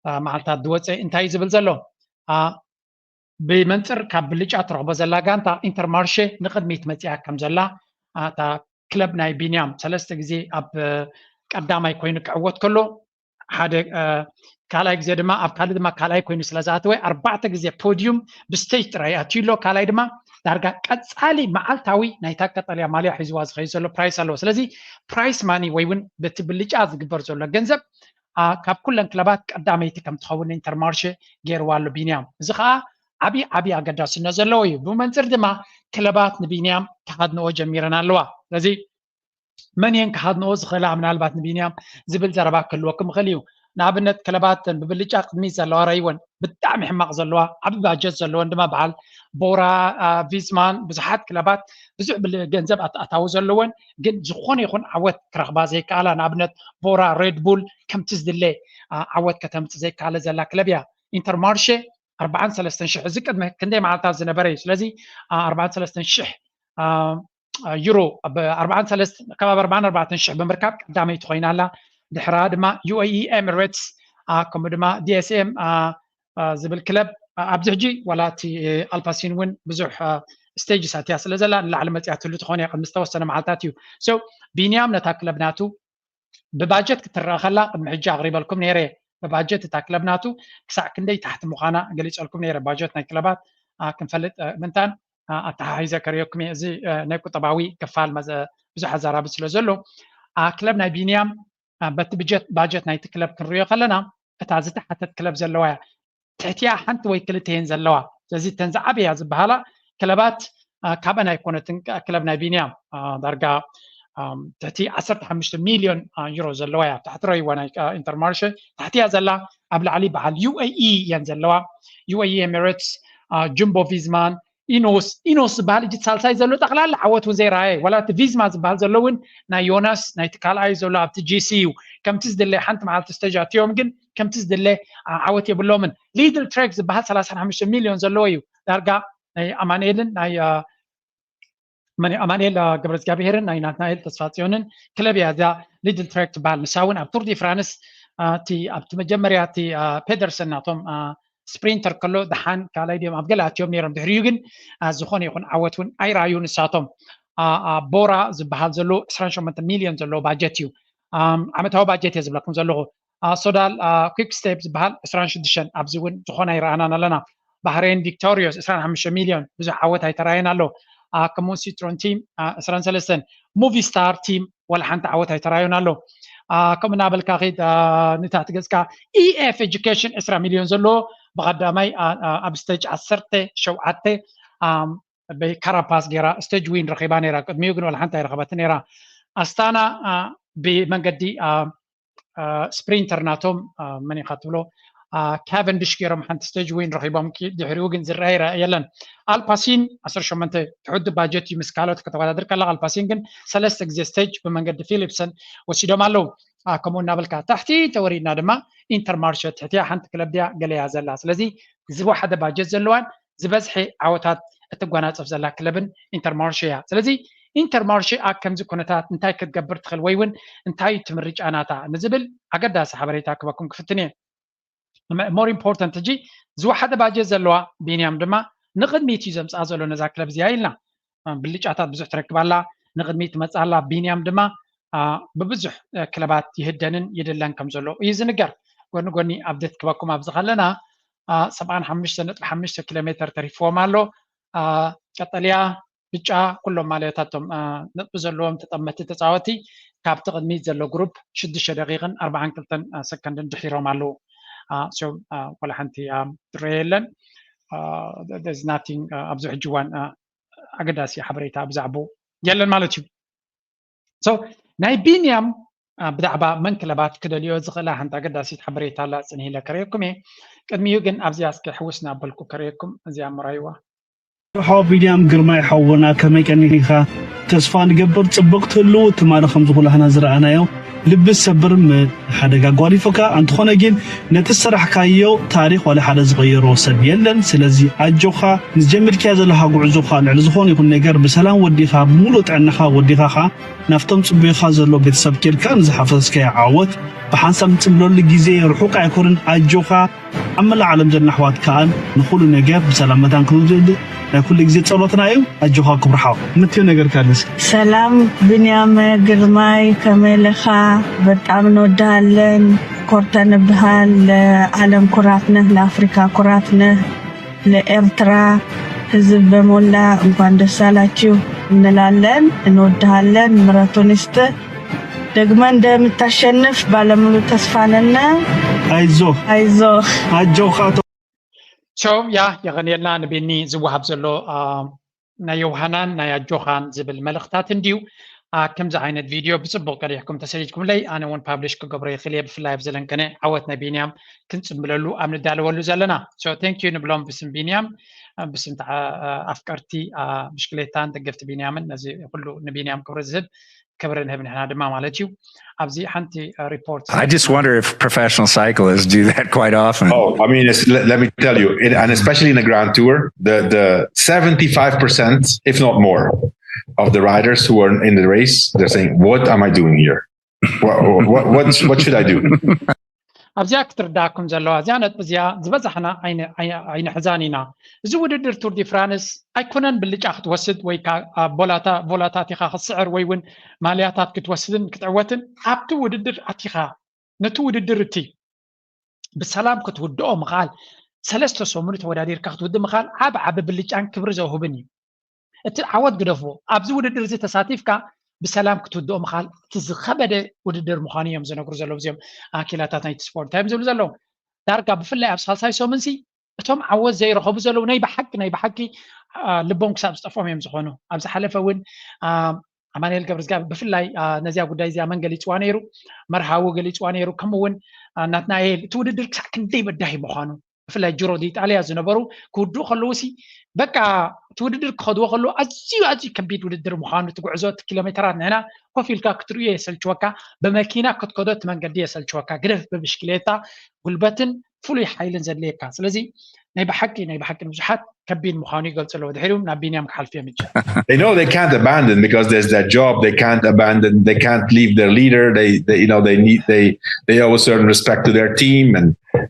uh, መዓልታት ዝወፀ እንታይ እዩ ዝብል ዘሎ? Uh, ብመንፅር ካብ ብልጫ ትረኽቦ ዘላ ጋንታ ኢንተርማርሼ ንቕድሚት መፅያ ከም ዘላ uh, እታ ክለብ ናይ ቢንያም ሰለስተ ግዜ ኣብ uh, ቀዳማይ ኮይኑ ክዕወት ከሎ ሓደ uh, ካልኣይ ግዜ ድማ ኣብ ካልእ ድማ ካልኣይ ኮይኑ ስለ ዝኣተወ ኣርባዕተ ግዜ ፖዲዩም ብስቴጅ ጥራይ ኣትዩ ኣሎ። ካልኣይ ድማ ዳርጋ ቀፃሊ መዓልታዊ ናይታ ቀጠልያ ማልያ ሒዝዋ ዝኸይድ ዘሎ ፕራይስ ኣለዎ። ስለዚ ፕራይስ ማኒ ወይ እውን በቲ ብልጫ ዝግበር ዘሎ ገንዘብ uh, ካብ ኩለን ክለባት ቀዳመይቲ ከም ትኸውን ኢንተርማርሼ ገይርዋ ኣሎ ቢንያም። እዚ ከዓ ዓብዪ ዓብዪ ኣገዳስነት ዘለዎ እዩ። ብመንፅር ድማ ክለባት ንቢንያም ክሃድንኦ ጀሚረን ኣለዋ። ስለዚ መን እየን ክሃድንኦ ዝኽእላ ምናልባት ንቢንያም ዝብል ዘረባ ክህልወኩም ይኽእል እዩ። ንኣብነት ክለባት ብብልጫ ቅድሚት ዘለዋ ረይወን ብጣዕሚ ሕማቕ ዘለዋ ዓቢ ባጀት ዘለወን ድማ በዓል ቦራ uh, ቪዝማን ብዙሓት ክለባት ብዙሕ ብል- ገንዘብ ኣት- ኣታዊ ዘለወን ግን ዝኾነ ይኹን ዓወት ክረኽባ ዘይከኣላ ንኣብነት ቦራ ሬድቡል ከምቲ ዝድለ uh, ዓወት ከተምፅእ ዘይከኣለ ዘላ ክለብ እያ። ኢንተርማርሼ ኣርባዓን ሰለስተን ሽሕ እዚ ቅድሚ ክንደይ መዓልታት ዝነበረ እዩ። ስለዚ uh, ኣርባዓን ሰለስተን ሽሕ uh, ዩሮ ኣብ ኣርባዓን ሰለስተ ከባቢ ኣርባዓን ኣርባዕተን ሽሕ ብምርካብ ቀዳመይቲ ኮይና ኣላ። ድሕራ ድማ ዩ ኤ ኢ ኤሚሬትስ uh, ከምኡ ድማ ዲ ኤስ ኤም uh, uh, ዝብል ክለብ uh, ኣብዚ ሕጂ ዋላ እቲ uh, ኣልፓሲን እውን ብዙሕ uh, ስቴጅ ሳትያ ስለ ዘላ ንላዕሊ መፅያ ትህሉ ትኾን እያ ቅድሚ ዝተወሰነ መዓልታት እዩ። So ቢንያም ነታ ክለብ ናቱ ብባጀት ክትረአ ከላ ቅድሚ ሕጂ ኣቕሪበልኩም ነይረ። ብባጀት እታ ክለብ ናቱ ክሳዕ ክንደይ ታሕቲ ምዃና ገሊፀልኩም ነይረ። ባጀት ናይ ክለባት uh, ክንፈልጥ uh, ምንታን uh, ኣተሓሒዘ ከርእየኩም እየ። እዚ uh, ናይ ቁጠባዊ ክፋል መዘ- ብዙሕ ኣዛራቢ ስለ ዘሎ uh, ክለብ ናይ ቢንያም uh, በቲ ብጀት ባጀት ናይቲ ክለብ ክንሪኦ ከለና እታ ዝተሓተት ክለብ ዘለዋ እያ። ትሕቲኣ ሓንቲ ወይ ክልተ እየን ዘለዋ። ስለዚ እተን ዝዓበያ ዝበሃላ ክለባት uh, ካብአን ኣይኮነትን። ክ- ክለብ ናይ ቢንያም uh, ዳርጋ um, ትሕቲ ዓሰርተ ሓሙሽተ ሚልዮን uh, ዩሮ ዘለዋ እያ። ታሕቲ ረይዋ ናይ uh, ኢንተርማርሸ ታሕቲ እያ ዘላ። ኣብ ላዕሊ በዓል ዩ ኤ ኢ እየን ዘለዋ። ዩ ኤ ኢ ኤሚሬትስ፣ uh, ጁምቦ ቪዝማን፣ ኢኖስ ኢኖስ ዝበሃል እጅ ሳልሳይ ዘሎ ጠቕላላ ዓወት እውን ዘይረኣየ ዋላ እቲ ቪዝማ ዝበሃል ዘሎ እውን ናይ ዮናስ ናይቲ ካልኣይ ዘሎ ኣብቲ ጂ ሲ ዩ ከምቲ ዝድለ ሓንቲ መዓልቲ ስቴጅ ኣትዮም ግን ከምቲ ዝድለ uh, ዓወት የብሎምን። ሊድል ትሬክ ዝበሃል ሰላሳ ሓሙሽተ ሚልዮን ዘለዎ እዩ። ዳርጋ ናይ ኣማንኤልን ናይ uh, መን- ኣማንኤል uh, ገብረ እግዚኣብሄርን ናይ ናትናኤል ተስፋ ጽዮንን ክለብ እያ እዛ ሊድል ትሬክ ትበሃል። ንሳ እውን ኣብ ቱር ዲ ፍራንስ uh, እቲ ኣብቲ መጀመርያ እቲ uh, ፔደርሰን ናቶም uh, ስፕሪንተር ከሎ ደሓን ካልኣይ ድዮም ኣብ ገለ ኣትዮም ነይሮም። ድሕሪኡ ግን uh, ዝኾነ ይኹን ዓወት እውን ኣይረኣዩ ንሳቶም። Uh, uh, ቦራ ዝበሃል ዘሎ ዕስራን ሸሞንተ ሚልዮን ዘለዎ ባጀት እዩ። Um, ዓመታዊ ባጀት እየ ዝብለኩም ዘለኹ። Uh, ሶዳል uh, ኩክ ስቴፕ ዝበሃል ዕስራን ሽዱሽተን ኣብዚ እውን ዝኾነ ኣይረኣናን ኣለና። ባህሬን ቪክቶሪዮስ ዕስራን ሓሙሽተ ሚልዮን ብዙሕ ዓወት ኣይተራየን ኣሎ። Uh, ከምኡ ሲትሮን ቲም uh, ዕስራን ሰለስተን ሙቪ ስታር ቲም ዋላ ሓንቲ ዓወት ኣይተራዮን ኣሎ። Uh, ከምኡ እናበልካ ኸይድ uh, ንታሕቲ ገፅካ ኢ ኤፍ ኤጁኬሽን ዕስራ ሚልዮን ዘለዎ ብቐዳማይ uh, uh, ኣብ ስቴጅ ዓሰርተ ሸውዓተ um, ብካራፓስ ገይራ ስቴጅ ዊን ረኺባ ነይራ። ቅድሚኡ ግን ዋላ ሓንቲ ኣይረኸበትን ነይራ። ኣስታና uh, ብመንገዲ uh, uh, ስፕሪንተር ናቶም uh, መን ኢኻ ትብሎ ካቨንድሽ ገይሮም ሓንቲ ስቴጅ ዊን ረኺቦም። ድሕሪኡ ግን ዝረአ ይረአ የለን። ኣልፓሲን ዓሰርተ ሸሞንተ ትሑት ባጀት እዩ ምስ ካልኦት ከተወዳድር ከለካ። ኣልፓሲን ግን ሰለስተ ግዜ ስቴጅ ብመንገዲ ፊሊፕሰን ወሲዶም ኣለዉ። ከምኡ እናበልካ ታሕቲ ተወሪድና ድማ ኢንተርማርሸ ትሕቲያ ሓንቲ ክለብ ድያ ገለያ ዘላ። ስለዚ ዝወሓደ ባጀት ዘለዋን ዝበዝሐ ዓወታት እትጓናፀፍ ዘላ ክለብን ኢንተርማርሸ እያ። ስለዚ ኢንተርማርሸ ኣብ ከምዚ ኩነታት እንታይ ክትገብር ትኽእል ወይ እውን እንታይ ትምርጫ ናታ ንዝብል ኣገዳሲ ሓበሬታ ክበኩም ክፍትን እየ። ሞር ኢምፖርታንት ሕጂ ዝወሓደ ባጀት ዘለዋ ቢንያም ድማ ንቕድሚት እዩ ዘምፅኣ ዘሎ ነዛ ክለብ እዚኣ ኢልና። ብልጫታት ብዙሕ ትረክብ ኣላ፣ ንቕድሚት ትመፅእ ኣላ። ቢንያም ድማ ብብዙሕ ክለባት ይህደንን ይድለን ከም ዘሎ እዩ ዝንገር። ጎኒ ጎኒ ኣብደት ክበኩም ኣብዚ ከለና ሰብዓን ሓሙሽተ ነጥቢ ሓሙሽተ ኪሎ ሜትር ተሪፍዎም ኣሎ። ቀጠልያ፣ ብጫ፣ ኩሎም ማልያታቶም ነጥቢ ዘለዎም ተጠመቲ ተፃወቲ ካብቲ ቅድሚት ዘሎ ግሩፕ ሽዱሽተ ደቂቕን ኣርባዓን ክልተን ሰከንድን ድሒሮም ኣለዉ። ሶ ወላ ሓንቲ ትረየ የለን። ናቲንግ ኣብዚ ሕጂ እዋን ኣገዳሲ ሓበሬታ ብዛዕባኡ የለን ማለት እዩ። ሶ ናይ ቢንያም ብዛዕባ መን ክለባት ክደልዮ ዝኽእላ ሓንቲ ኣገዳሲት ሓበሬታ ኣላ፣ ጽንሂለ ከርእየኩም እየ። ቅድሚኡ ግን ኣብዚኣ እስከ ሕውስ እናበልኩ ከርእየኩም፣ እዚኣ ምራይዋ። ሓው ቢንያም ግርማይ ሓውና፣ ከመይ ቀኒኻ? ተስፋ ንገብር ጽቡቕ ትህልው፣ ትማሊ ከምዚ ኩላህና ዝረኣናዮ ልቢ ዝሰብር ም-፣ ሓደጋ ጓሊፉካ። እንተኾነ ግን ነቲ ዝሰራሕካዮ ታሪኽ ዋላ ሓደ ዝቐየሮ ሰብ የለን። ስለዚ ኣጆኻ፣ ንዝጀመርካዮ ዘለኻ ጉዕዞኻ ልዕሊ ዝኾነ ይኹን ነገር ብሰላም ወዲኻ፣ ብምሉእ ጥዕናኻ ወዲኻ ኸኣ ናብቶም ጽቡይኻ ዘሎ ቤተሰብ ኬድካ ንዝሓፈስካዮ ዓወት ብሓንሳብ ንጽምብለሉ ግዜ ርሑቕ ኣይኮነን። ኣጆኻ፣ ኣብ መላእ ዓለም ዘለና ኣሕዋት ከኣ ንኹሉ ነገር ብሰላም መታን ክብሉ ናይ ኩሉ ግዜ ጸሎትና እዩ። ኣጆኻ ክቡር ሓው። ምትዮ ነገር ካልስ? ሰላም ብንያም ግርማይ፣ ከመይ ኣለኻ? በጣም እንወድሃለን። ኮርተን እብሃል፣ ለዓለም ኩራት ነህ፣ ለኣፍሪካ ኩራት ነህ፣ ለኤርትራ ህዝብ በሞላ እንኳን ደስ ኣላችሁ እንላለን። እንወድሃለን። ምረቱን ይስጥ። ደግመ እንደምታሸንፍ ባለሙሉ ተስፋ ነን። ኣይዞህ። ኣይዞህ። ኣጆኻ። ሶ ያ የቐንየልና። ንቢኒ ዝወሃብ ዘሎ አ፣ ናይ ዮውሃናን ናይ ኣጆኻን ዝብል መልእኽታት እንድዩ። አ፣ ከምዚ ዓይነት ቪድዮ ብጽቡቕ ቀዲሕኩም ተሰዲድኩምለይ ኣነ እውን ፓብሊሽ ክገብሮ ይኽእል እየ። ብፍላይ ኣብ ዘለንከነ ዓወት ናይ ቢንያም ክንጽምብለሉ ኣብ ንዳለወሉ ዘለና። ሶ ቴንክ ዩ ንብሎም ብስም ቢንያም፣ አ፣ ብስም ተዓ-፣ አ፣ ኣፍቀርቲ አ፣ ብሽክሌታን ደገፍቲ ቢንያምን ነዚ ኩሉ ንቢንያም ክብሪ ዝህብ ክብሪ ንህብ ንሕና ድማ ማለት እዩ። ኣብዚ ሓንቲ ሪፖርት I just wonder if professional cyclists do that quite often. Oh, I mean, it's, let, let me tell you, it, and especially in the Grand Tour, the the seventy-five percent, if not more, of the riders who are in the race, they're saying, "What am I doing here? What what what, what should I do?" ኣብዚኣ ክትርዳእኩም ዘለዋ እዚኣ ነጥቢ እዚኣ ዝበዛሕና ኣይነ- ኣይ- ኣይንሕዛን ኢና። እዚ ውድድር ቱር ዲ ፍራንስ ኣይኮነን ብልጫ ክትወስድ ወይ ከዓ ኣብ ቦላታ- ቦላታት ኢኻ ክትስዕር ወይ እውን ማልያታት ክትወስድን ክትዕወትን። ኣብቲ ውድድር ኣቲኻ ነቲ ውድድር እቲ ብሰላም ክትውድኦ ምኽኣል፣ ሰለስተ ሰሙን ተወዳዲርካ ክትውድእ ምኽኣል ዓብ ዓቢ ብልጫን ክብሪ ዘውህብን እዩ። እቲ ዓወት ግደፍዎ፣ ኣብዚ ውድድር እዚ ተሳቲፍካ ብሰላም ክትውድኦ ምኽኣል እቲ ዝኸበደ ውድድር ምዃኑ እዮም ዝነግሩ ዘለዉ እዚኦም ኣኪላታት ናይቲ ስፖርት። እንታይ እዮም ዝብሉ ዘለዉ? ዳርጋ ብፍላይ ኣብ ሳልሳይ ሰሙንሲ እቶም ዓወት ዘይረኸቡ ዘለዉ ናይ ብሓቂ ናይ ብሓቂ አ፣ ልቦም ክሳብ ዝጠፍኦም እዮም ዝኾኑ። ኣብ ዝሓለፈ እውን አ፣ ኣማኑኤል ገብረዝጋብ ብፍላይ አ፣ ነዚኣ ጉዳይ እዚኣ መን ገሊፅዋ ነይሩ? መርሃዊ ገሊፅዋ ነይሩ። ከምኡ እውን አ፣ ናትናኤል እቲ ውድድር ክሳብ ክንደይ በዳሂ ምዃኑ ብፍላይ ጅሮ ዲጣልያ ዝነበሩ ክውድኡ ከለዉ ሲ በቃ እቲ ውድድር ክኸድዎ ከለዉ ኣዝዩ ኣዝዩ ከቢድ ውድድር ምዃኑ እቲ ጉዕዞ እቲ ኪሎ ሜትራት ንሕና ኮፍ ኢልካ ክትርእዮ የሰልችወካ፣ ብመኪና ክትከዶ እቲ መንገዲ የሰልችወካ፣ ግደፍ ብብሽክሌታ ጉልበትን ፍሉይ ሓይልን ዘድልየካ። ስለዚ ናይ ብሓቂ ናይ ብሓቂ ንብዙሓት ከቢድ ምዃኑ ይገልጹ ኣለዉ። ድሕሪኡ ናብ ቢንያም ክሓልፍ እዮም እጂ። They know they can't abandon because there's that job. They can't abandon. They can't leave their leader. They, they you know they need they they owe a certain respect to their team and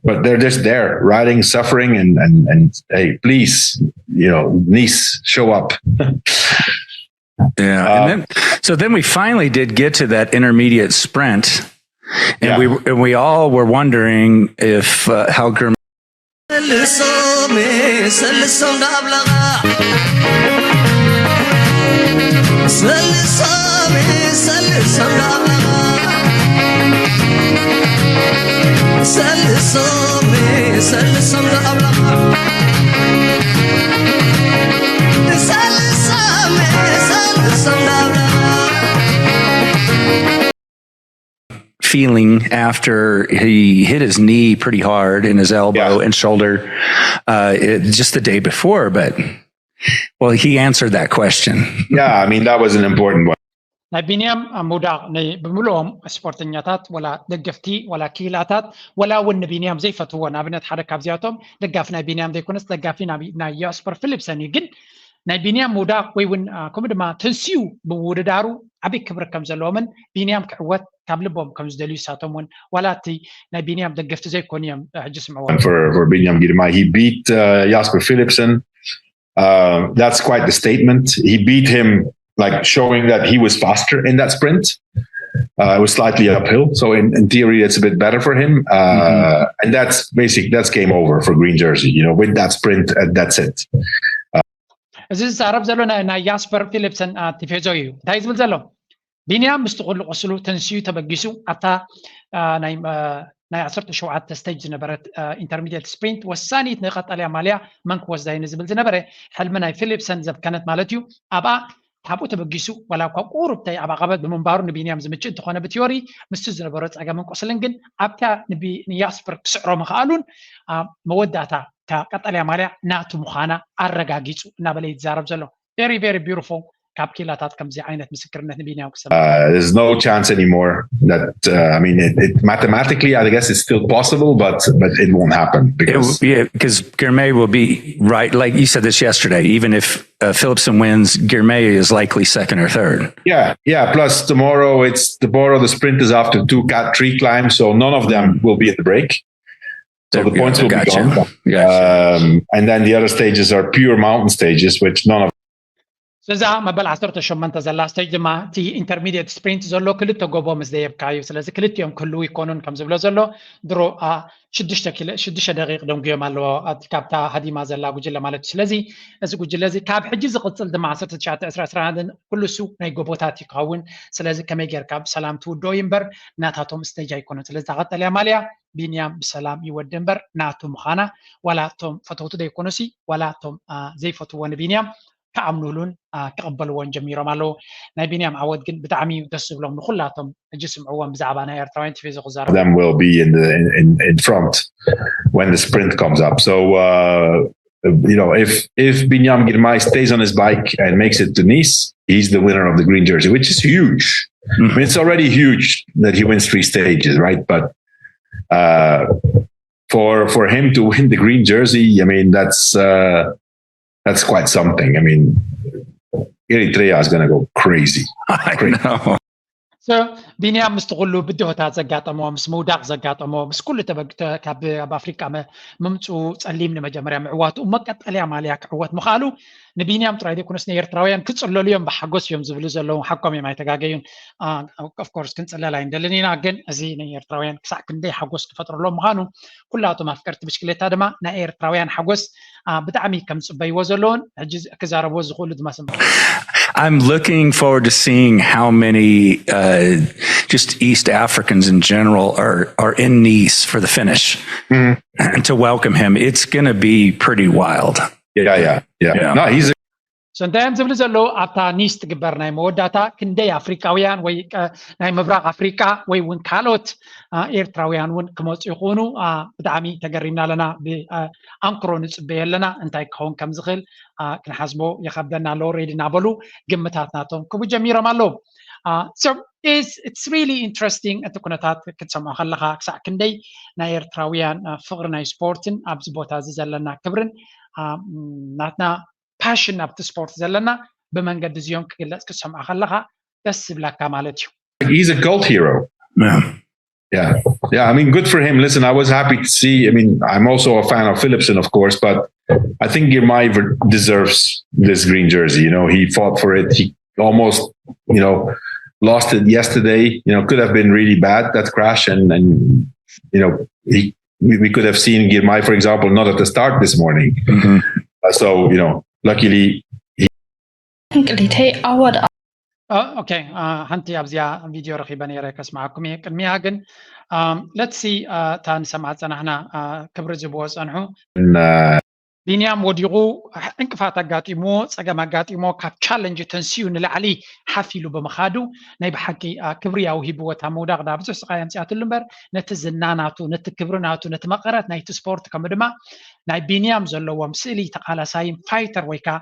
but they're just there riding, suffering, and and and hey, please, you know, Nice, show up. Yeah. Uh, and then, so then we finally did get to that intermediate sprint. And Yeah. we and we all were wondering if uh, how Grim ሰልሶሜ ሰልሶም ዳብላኻ ሰልሶሜ ሰልሶም ዳብላኻ ሰልሶሜ ሰልሶም ዳብላኻ ሰልሶሜ ሰልሶም ዳብላኻ feeling after he hit his knee pretty hard in his elbow Yeah. and shoulder, uh, it, just the day before. But well, he answered that question. Yeah, I mean, that was an important one. ናይ ቢንያም ምውዳቕ ናይ ብምልኦም ስፖርተኛታት ወላ ደገፍቲ ወላ ክኢላታት ወላ እውን ንቢንያም ዘይፈትዎ፣ ንኣብነት ሓደ ካብዚኣቶም ደጋፊ ናይ ቢንያም ዘይኮነስ ደጋፊ ናይ ያስፐር ፊሊፕሰን እዩ። ግን ናይ ቢንያም ምውዳቕ ወይ እውን ከምኡ ድማ ተንስኡ ብምውድዳሩ ዓብይ ክብሪ ከም ዘለዎምን ቢንያም ክዕወት ካብ ልቦም ከም ዝደልዩ ሳቶም እውን ዋላ እቲ ናይ ቢንያም ደገፍቲ ዘይኮኑ እዮም ሕጂ ስምዕዎ። For for Binyam Girmay, he beat uh, Jasper Philipsen. Uh, that's quite the statement. He beat him, like, showing that he was faster in that sprint. Uh, it was slightly uphill, so in, in theory, it's a bit better for him. Uh, And that's basic. That's game over for Green Jersey. You know, with that sprint, uh, that's it. እዚ ዝዛረብ ዘሎ ናይ ያስፐር ፊሊፕሰን ቲፌዞ እዩ። እንታይ ዝብል ዘሎ? ቢንያም ምስቲ ኩሉ ቁስሉ ተንስዩ ተበጊሱ ኣብታ ናይ ዓሰርተ ሸውዓተ ስቴጅ ዝነበረት ኢንተርሚዲየት ስፕሪንት ወሳኒት ንቀጠልያ ማልያ መን ክወስዳ እዩ ዝብል ዝነበረ ሕልሚ ናይ ፊሊፕሰን ዘብከነት ማለት እዩ። ኣብኣ ካብኡ ተበጊሱ ዋላ እኳ ቁሩብተይ ኣብ ኣቐበት ብምንባሩ ንቢንያም ዝምችእ እንተኾነ ብቲዮሪ ምስቲ ዝነበሮ ፀገምን ቁስልን ግን ኣብታ ንያስፐር ክስዕሮ ምኽኣሉን መወዳእታ እታ ቀጠልያ ማልያ ናቱ ምዃና ኣረጋጊፁ እናበለ ይዛረብ ዘሎ። Very very beautiful። ካብ ኪላታት ከምዚ ዓይነት ምስክርነት ንቢንያም ክሰማ Uh, there's no chance anymore. That uh, I mean, it, it mathematically, I guess it's still possible, but but it won't happen because because Girmay will be right. Like you said this yesterday, even if uh, Philipson wins, Girmay is likely second or third. Yeah, yeah. Plus tomorrow, it's tomorrow. The sprint is after two cat tree climbs, so none of them will be at the break. So the points will be gone. Um, and then the other stages are pure mountain stages, which none of እዛ መበል ዓሰርተ ሸሞንተ ዘላ ስቴጅ ድማ እቲ ኢንተርሚዲየት ስፕሪንት ዘሎ ክልተ ጎቦ ምስ ደየብካ እዩ። ስለዚ ክልቲኦም ክህልው ይኮኑን ከም ዝብሎ ዘሎ ድሮ ሽዱሽተ ደቂቅ ደንጉዮም ኣለዎ ካብታ ሃዲማ ዘላ ጉጅለ ማለት እዩ። ስለዚ እዚ ጉጅለ እዚ ካብ ሕጂ ዝቅፅል ድማ ዓሰርተ ትሽዓተ ዕስራ ዕስራ ኩሉ እሱ ናይ ጎቦታት እዩ ክኸውን። ስለዚ ከመይ ጌርካ ብሰላም ትውድኦ እዩ እምበር ናታቶም ስቴጅ ኣይኮነን። ስለዚ ቀጠልያ ማልያ ቢንያም ብሰላም ይወዲ እምበር ናቱ ምዃና ዋላ እቶም ፈተውቲ ዘይኮኑሲ ዋላ እቶም ዘይፈትዎ ንቢንያም ክኣምኑሉን ክቕበልዎን ጀሚሮም ኣለዉ። ናይ ቢንያም ዓወት ግን ብጣዕሚ እዩ ደስ ዝብሎም ንኩላቶም ሕጂ ስምዕዎም ብዛዕባ ናይ ኤርትራውያን ቲቪ ዝኽዛረቡ them will be in the in, in, in front when the sprint comes up. So uh, you know, if if Binyam Girmay stays on his bike and makes it to Nice, he's the winner of the green jersey, which is huge. I mean, it's already huge that he wins three stages, right? But uh, for for him to win the green jersey, I mean, that's uh, that's quite something. I mean, Eritrea is going to go crazy. I know. ቢንያም ምስቲ ኩሉ ብድሆታት ዘጋጠሞ ምስ ምውዳቅ ዘጋጠሞ ምስ ኩሉ ተበግተ ካብ ኣብ ኣፍሪቃ ምምፅኡ ፀሊም ንመጀመርያ ምዕዋቱ እሞ ቀጠልያ ማልያ ክዕወት ምኽኣሉ ንቢንያም ጥራይ ዘይኮነስ ንኤርትራውያን ክፅለሉ እዮም ብሓጎስ እዮም ዝብሉ ዘለዉ ሓቆም እዮም ኣይተጋገዩን። ኦፍኮርስ ክንፅለል ኣይንደልን ኢና ግን እዚ ንኤርትራውያን ክሳዕ ክንደይ ሓጎስ ክፈጥረሎም ምዃኑ ኩላቶም ኣፍቀርቲ ብሽክሌታ ድማ ናይ ኤርትራውያን ሓጎስ ብጣዕሚ ከም ዝፅበይዎ ዘለውን ሕጂ ክዛረብዎ ዝኽእሉ ድማ ስምዑ። I'm looking forward to seeing how many uh, just East Africans in general are are in Nice for the finish to welcome him. It's going to be pretty wild. Yeah, yeah, yeah. Yeah. No, he's a So እንታይ እዮም ዝብሉ ዘለዉ ኣብታ ኒስ ትግበር ናይ መወዳእታ ክንደይ ኣፍሪቃውያን ወይ ናይ ምብራቅ ኣፍሪቃ ወይ እውን ካልኦት ኤርትራውያን እውን ክመፁ ይኾኑ። ብጣዕሚ ተገሪምና ኣለና። ብኣንክሮ ንፅበዮ ኣለና እንታይ ክኸውን ከም ዝኽእል ክንሓስቦ ይኸብደና ኣሎ። ሬዲ እናበሉ ግምታት ናቶም ክቡ ጀሚሮም ኣለዉ። So it's really interesting እቲ ኩነታት ክትሰምዖ ከለካ ክሳዕ ክንደይ ናይ ኤርትራውያን ፍቅሪ ናይ ስፖርትን ኣብዚ ቦታ እዚ ዘለና ክብርን ናትና ፓሽን ኣብቲ ስፖርት ዘለና ብመንገዲ እዚኦም ክግለፅ ክትሰምዖ ከለካ ደስ ዝብለካ ማለት እዩ። He's a cult hero. Yeah. Yeah. Yeah, I mean, good for him. Listen, I was happy to see. I mean, I'm also a fan of Philipson, of course, but I think Girmay deserves this green jersey. You know, he fought for it. He almost, you know, lost it yesterday. You know, could have been really bad, that crash, and and you know, he we, we could have seen Girmay, for example, not at the start this morning. Uh, so you know, luckily እንቅሊተይ ኣወድ ኦኬ። ሓንቲ ኣብዚኣ ቪድዮ ረኺበ ነይረ ከስማዓኩም እየ። ቅድሚያ ግን let's see እታ ንሰምዓ ዝፀናሕና ክብሪ ዝብዎ ፀንሑ። And uh, ቢንያም ወዲቑ፣ ዕንቅፋት ኣጋጢምዎ፣ ፀገም ኣጋጢምዎ፣ ካብ ቻለንጅ ተንስዩ ንላዕሊ ሓፍ ኢሉ ብምኻዱ ናይ ብሓቂ ክብሪ ኣውሂብዎ። እታ ምውዳቕ ዳ ብዙሕ ስቓይ ኣምፅኣትሉ እምበር፣ ነቲ ዝና ናቱ፣ ነቲ ክብሪ ናቱ፣ ነቲ መቐረት ናይቲ ስፖርት ከምኡ ድማ ናይ ቢንያም ዘለዎም ስእሊ ተቓላሳይን ፋይተር ወይ ከዓ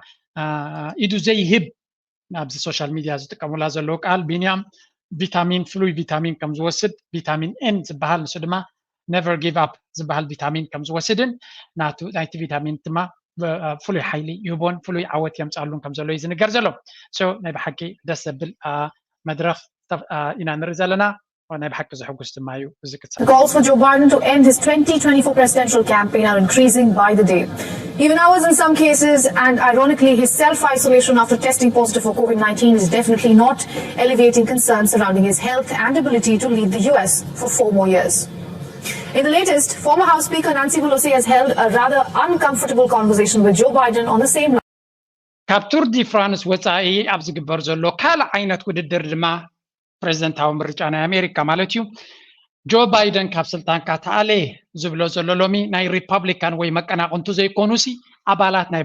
ኢዱ ዘይህብ ኣብዚ ሶሻል ሚድያ ዝጥቀሙላ ዘለዉ ቃል ቢንያም ቪታሚን ፍሉይ ቪታሚን ከም ዝወስድ ቪታሚን ኤን ዝበሃል ንሱ ድማ never give up ዝበሃል ቪታሚን ከም ዝወስድን ናቱ ናይቲ ቪታሚን ድማ ፍሉይ ሓይሊ ይህቦን ፍሉይ ዓወት የምፃሉን ከም ዘሎ እዩ ዝንገር ዘሎ። ናይ ብሓቂ ደስ ዘብል መድረኽ ኢና ንርኢ ዘለና። ናይ ብሓቂ ዘሐጉስ ድማ እዩ እዚ ክሳብ። The calls for Joe Biden to end his twenty twenty-four presidential campaign are increasing by the day. Even hours in some cases, and ironically, his self isolation after testing positive for COVID nineteen is definitely not alleviating concerns surrounding his health and ability to lead the U S for four more years. In the latest, former House Speaker Nancy Pelosi has held a rather uncomfortable conversation with Joe Biden on the same line. ካብ ቱር ዲ ፍራንስ ወፃኢ ኣብ ዝግበር ዘሎ ካልእ ዓይነት ውድድር ድማ ፕሬዚደንታዊ ምርጫ ናይ ኣሜሪካ ማለት እዩ። ጆ ባይደን ካብ ስልጣንካ ተኣለ ዝብሎ ዘሎ ሎሚ ናይ ሪፐብሊካን ወይ መቀናቕንቱ ዘይኮኑሲ ኣባላት ናይ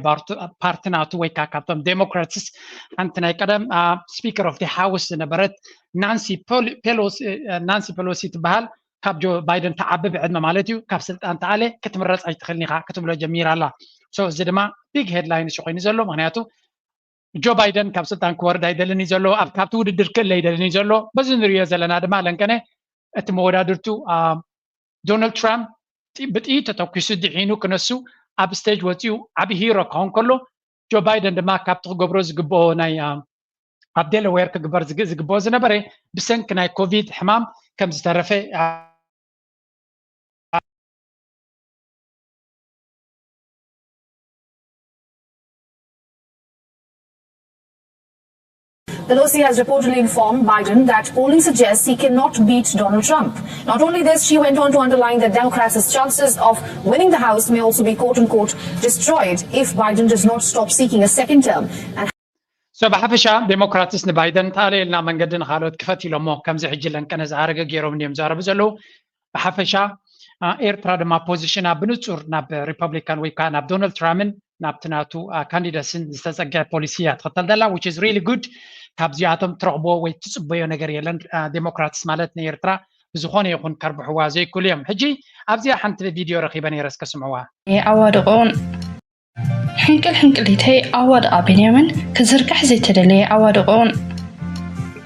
ፓርቲ ናቱ ወይ ከዓ ካብቶም ዴሞክራትስ ሓንቲ ናይ ቀደም ስፒከር ኦፍ ሃውስ ዝነበረት ናንሲ ፔሎሲ ትበሃል። ካብ ጆ ባይደን ተዓቢ ብዕድመ ማለት እዩ። ካብ ስልጣን ተኣለ ክትምረፅ ኣይትኽእልን ኢኻ ክትብሎ ጀሚራ ኣላ። እዚ ድማ ቢግ ሄድላይን ኮይኑ ዘሎ ምክንያቱ ጆ ባይደን ካብ ስልጣን ክወርድ ኣይደልን እዩ ዘሎ፣ ኣብ ካብቲ ውድድር ክእለ ኣይደልን እዩ ዘሎ። በዚ ንሪኦ ዘለና ድማ ለንቀነ እቲ መወዳድርቱ ዶናልድ ትራምፕ ብጥይት ተተኩሱ ድሒኑ ክነሱ ኣብ ስቴጅ ወፂኡ ዓብ ሂሮ ክኸውን ከሎ ጆ ባይደን ድማ ካብቲ ክገብሮ ዝግብኦ ናይ ኣብ ዴለዌር ክግበር ዝግብኦ ዝነበረ ብሰንኪ ናይ ኮቪድ ሕማም ከም ዝተረፈ Pelosi has reportedly informed Biden that polling suggests he cannot beat Donald Trump. Not only this, she went on to underline that Democrats' chances of winning the House may also be quote unquote destroyed if Biden does not stop seeking a second term. And so ብሓፈሻ ዴሞክራትስ ንባይደን ተኣለየልና መንገዲ ንካልኦት ክፈት ኢሎሞ ከምዚ ሕጂ ለንቀነ ዝኣረገ ገይሮም እዮም ዛረቡ ዘለዉ። ብሓፈሻ ኤርትራ ድማ ፖዚሽና ብንጹር ናብ ሪፐብሊካን ወይ ከዓ ናብ ዶናልድ ትራምፕን ናብቲ ናቱ ካንዲደስን ዝተፀገዐ ፖሊሲ እያ ትኽተል ዘላ which is really good። ካብዚኣቶም ትረኽቦ ወይ ትፅበዮ ነገር የለን። ዴሞክራትስ ማለት ንኤርትራ ብዝኾነ ይኹን ከርብሕዋ ዘይክእሉ እዮም። ሕጂ ኣብዚኣ ሓንቲ ቪድዮ ረኺበ ነይረ እስከ ስምዕዋ። ኣዋድቆን ሕንቅል ሕንቅሊተይ ኣዋድቓ ቢንያምን ክዝርጋሕ ዘይተደለየ ኣዋድቆን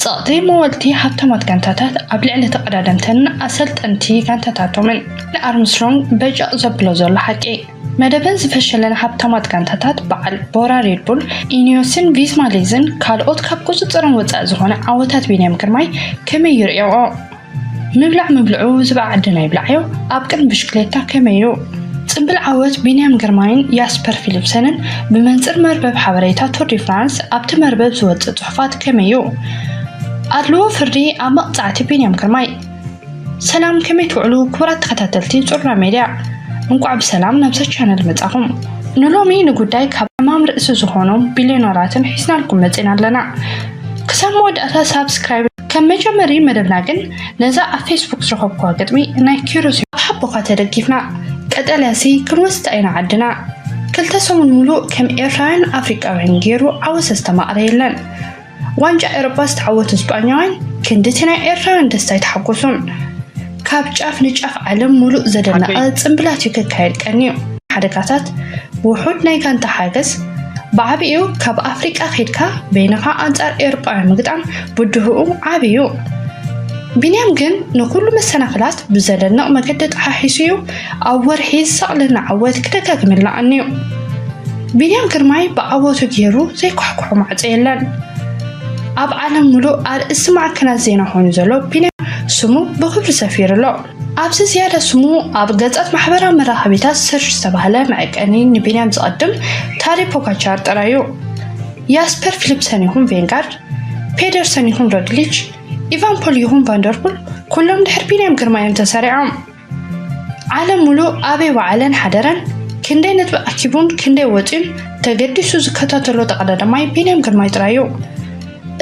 ጸቕጢ መወልቲ ሃብታማት ጋንታታት ኣብ ልዕሊ ተቐዳደምተን ኣሰልጠንቲ ጋንታታቶምን ንኣርምስትሮንግ በጨቕ ዘብሎ ዘሎ ሓቂ መደበን ዝፈሸለን ሃብታማት ጋንታታት በዓል ቦራ ሬድቡል ኢኒዮስን ቪዝማሌዝን ካልኦት ካብ ቁጽጽሮም ወጻኢ ዝኾነ ዓወታት ቢንያም ግርማይ ከመይ ይርእዮኦ? ምብላዕ ምብልዑ ዝብኣ ዓድና ይብላዓዮ ኣብ ቅድሚ ብሽክሌታ ከመይ እዩ? ጽምብል ዓወት ቢንያም ግርማይን ያስፐር ፊሊፕሰንን ብመንጽር መርበብ ሓበሬታ ቱር ዲ ፍራንስ ኣብቲ መርበብ ዝወጽእ ጽሑፋት ከመይ እዩ? ኣድልዎ ፍርዲ ኣብ መቕጻዕቲ ቢንያም ግርማይ። ሰላም ከመይ ትውዕሉ ክቡራት ተኸታተልቲ ጹራ ሜድያ፣ እንቋዕ ብሰላም ናብዛ ቻነል መጻኹም። ንሎሚ ንጉዳይ ካብ ሕማም ርእሲ ዝኾኖም ቢልዮነራትን ሒዝናልኩም መጺና ኣለና። ክሳብ መወዳእታ ሳብስክራይብ ከም መጀመሪ መደብና ግን ነዛ ኣብ ፌስቡክ ዝረኸብኩዋ ግጥሚ ናይ ኪሮስ ኣብ ሓቦኻ ተደጊፍና ቀጠልያሲ ክንወስዳ ኢና ዓድና። ክልተ ሰሙን ሙሉእ ከም ኤርትራውያን ኣፍሪቃውያን ገይሩ ዓወት ዘስተማቕረ የለን። ዋንጫ ኤውሮጳ ዝተዓወቱ ስጳኛውያን ክንድቲ ናይ ኤርትራውያን ደስታ ኣይተሓጎሱን። ካብ ጫፍ ንጫፍ ዓለም ሙሉእ ዘደነቐ ጽምብላት እዩ ክካየድ ቀንዩ። ሓደጋታት ውሑድ ናይ ጋንታ ሓገዝ ብዓቢኡ ካብ ኣፍሪቃ ከይድካ በይንኻ ኣንጻር ኤውሮጳውያን ምግጣም ብድሆኡ ዓቢ እዩ። ቢንያም ግን ንኹሉ መሰናኽላት ብዘደንቕ መገዲ ጠሓሒሱ እዩ ኣብ ወርሒ ዝሰቕለና ዓወት ክደጋግመልና ቀንዩ። ቢንያም ግርማይ ብዓወቱ ገይሩ ዘይኳሕኩሖ ማዕጾ የለን። ኣብ ዓለም ሙሉእ ኣርእስቲ ማዕከናት ዜና ኮይኑ ዘሎ ቢንያም ስሙ ብኽብሪ ሰፊሩ ኣሎ። ኣብዚ ዝያዳ ስሙ ኣብ ገጻት ማሕበራዊ መራኸቢታት ሰርች ዝተባህለ መዐቀኒ ንቢንያም ዝቐድም ታዴ ፖጋቻር ጥራይ እዩ። ያስፐር ፊሊፕሰን ይኹን ቬንጋርድ፣ ፔደርሰን ይኹን ሮግሊች፣ ኢቫንፖል ይኹን ቫንደርፑል ኩሎም ድሕሪ ቢንያም ግርማይ እዮም ተሰሪዖም። ዓለም ሙሉእ ኣበይ ወዓለን ሓደረን፣ ክንደይ ነጥቢ ኣኪቡን ክንደይ ወጺኡን ተገዲሱ ዝከታተሎ ተቐዳዳማይ ቢንያም ግርማይ ጥራይ እዩ።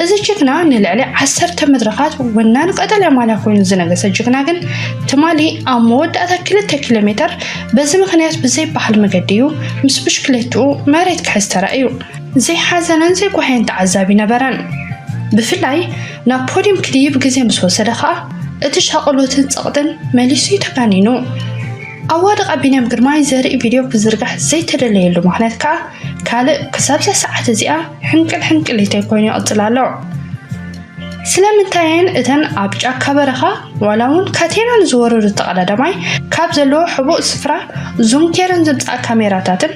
እዚ ጅግና ንልዕሊ ዓሰርተ መድረኻት ወናኒ ቀጠልያ ማልያ ኮይኑ ዝነገሰ ጅግና ግን ትማሊ ኣብ መወዳእታ ክልተ ኪሎ ሜተር በዚ ምኽንያት ብዘይበሃል መገዲ እዩ ምስ ብሽክሌትኡ መሬት ክሕዝ ተራእዩ። ዘይሓዘነን ዘይጓህየን ተዓዛቢ ነበረን። ብፍላይ ናብ ፖድየም ክድይብ ግዜ ምስ ወሰደ ኸኣ እቲ ሻቕሎትን ጸቕጥን መሊሱ እዩ ተጋኒኑ። ኣዋድቓ ቢንያም ግርማይ ዘርኢ ቪድዮ ክዝርጋሕ ዘይተደለየሉ ምኽንያት ከኣ ካልእ ክሳብዛ ሰዓት እዚኣ ሕንቅል ሕንቅሊተይ ኮይኑ ይቕጽል ኣሎ። ስለምንታየን እተን ኣብ ጫካ በረኻ ዋላ እውን ካቴና ንዝወረዱ ተቐዳዳማይ ካብ ዘለዎ ሕቡእ ስፍራ ዙም ጌረን ዘምጽኣ ካሜራታትን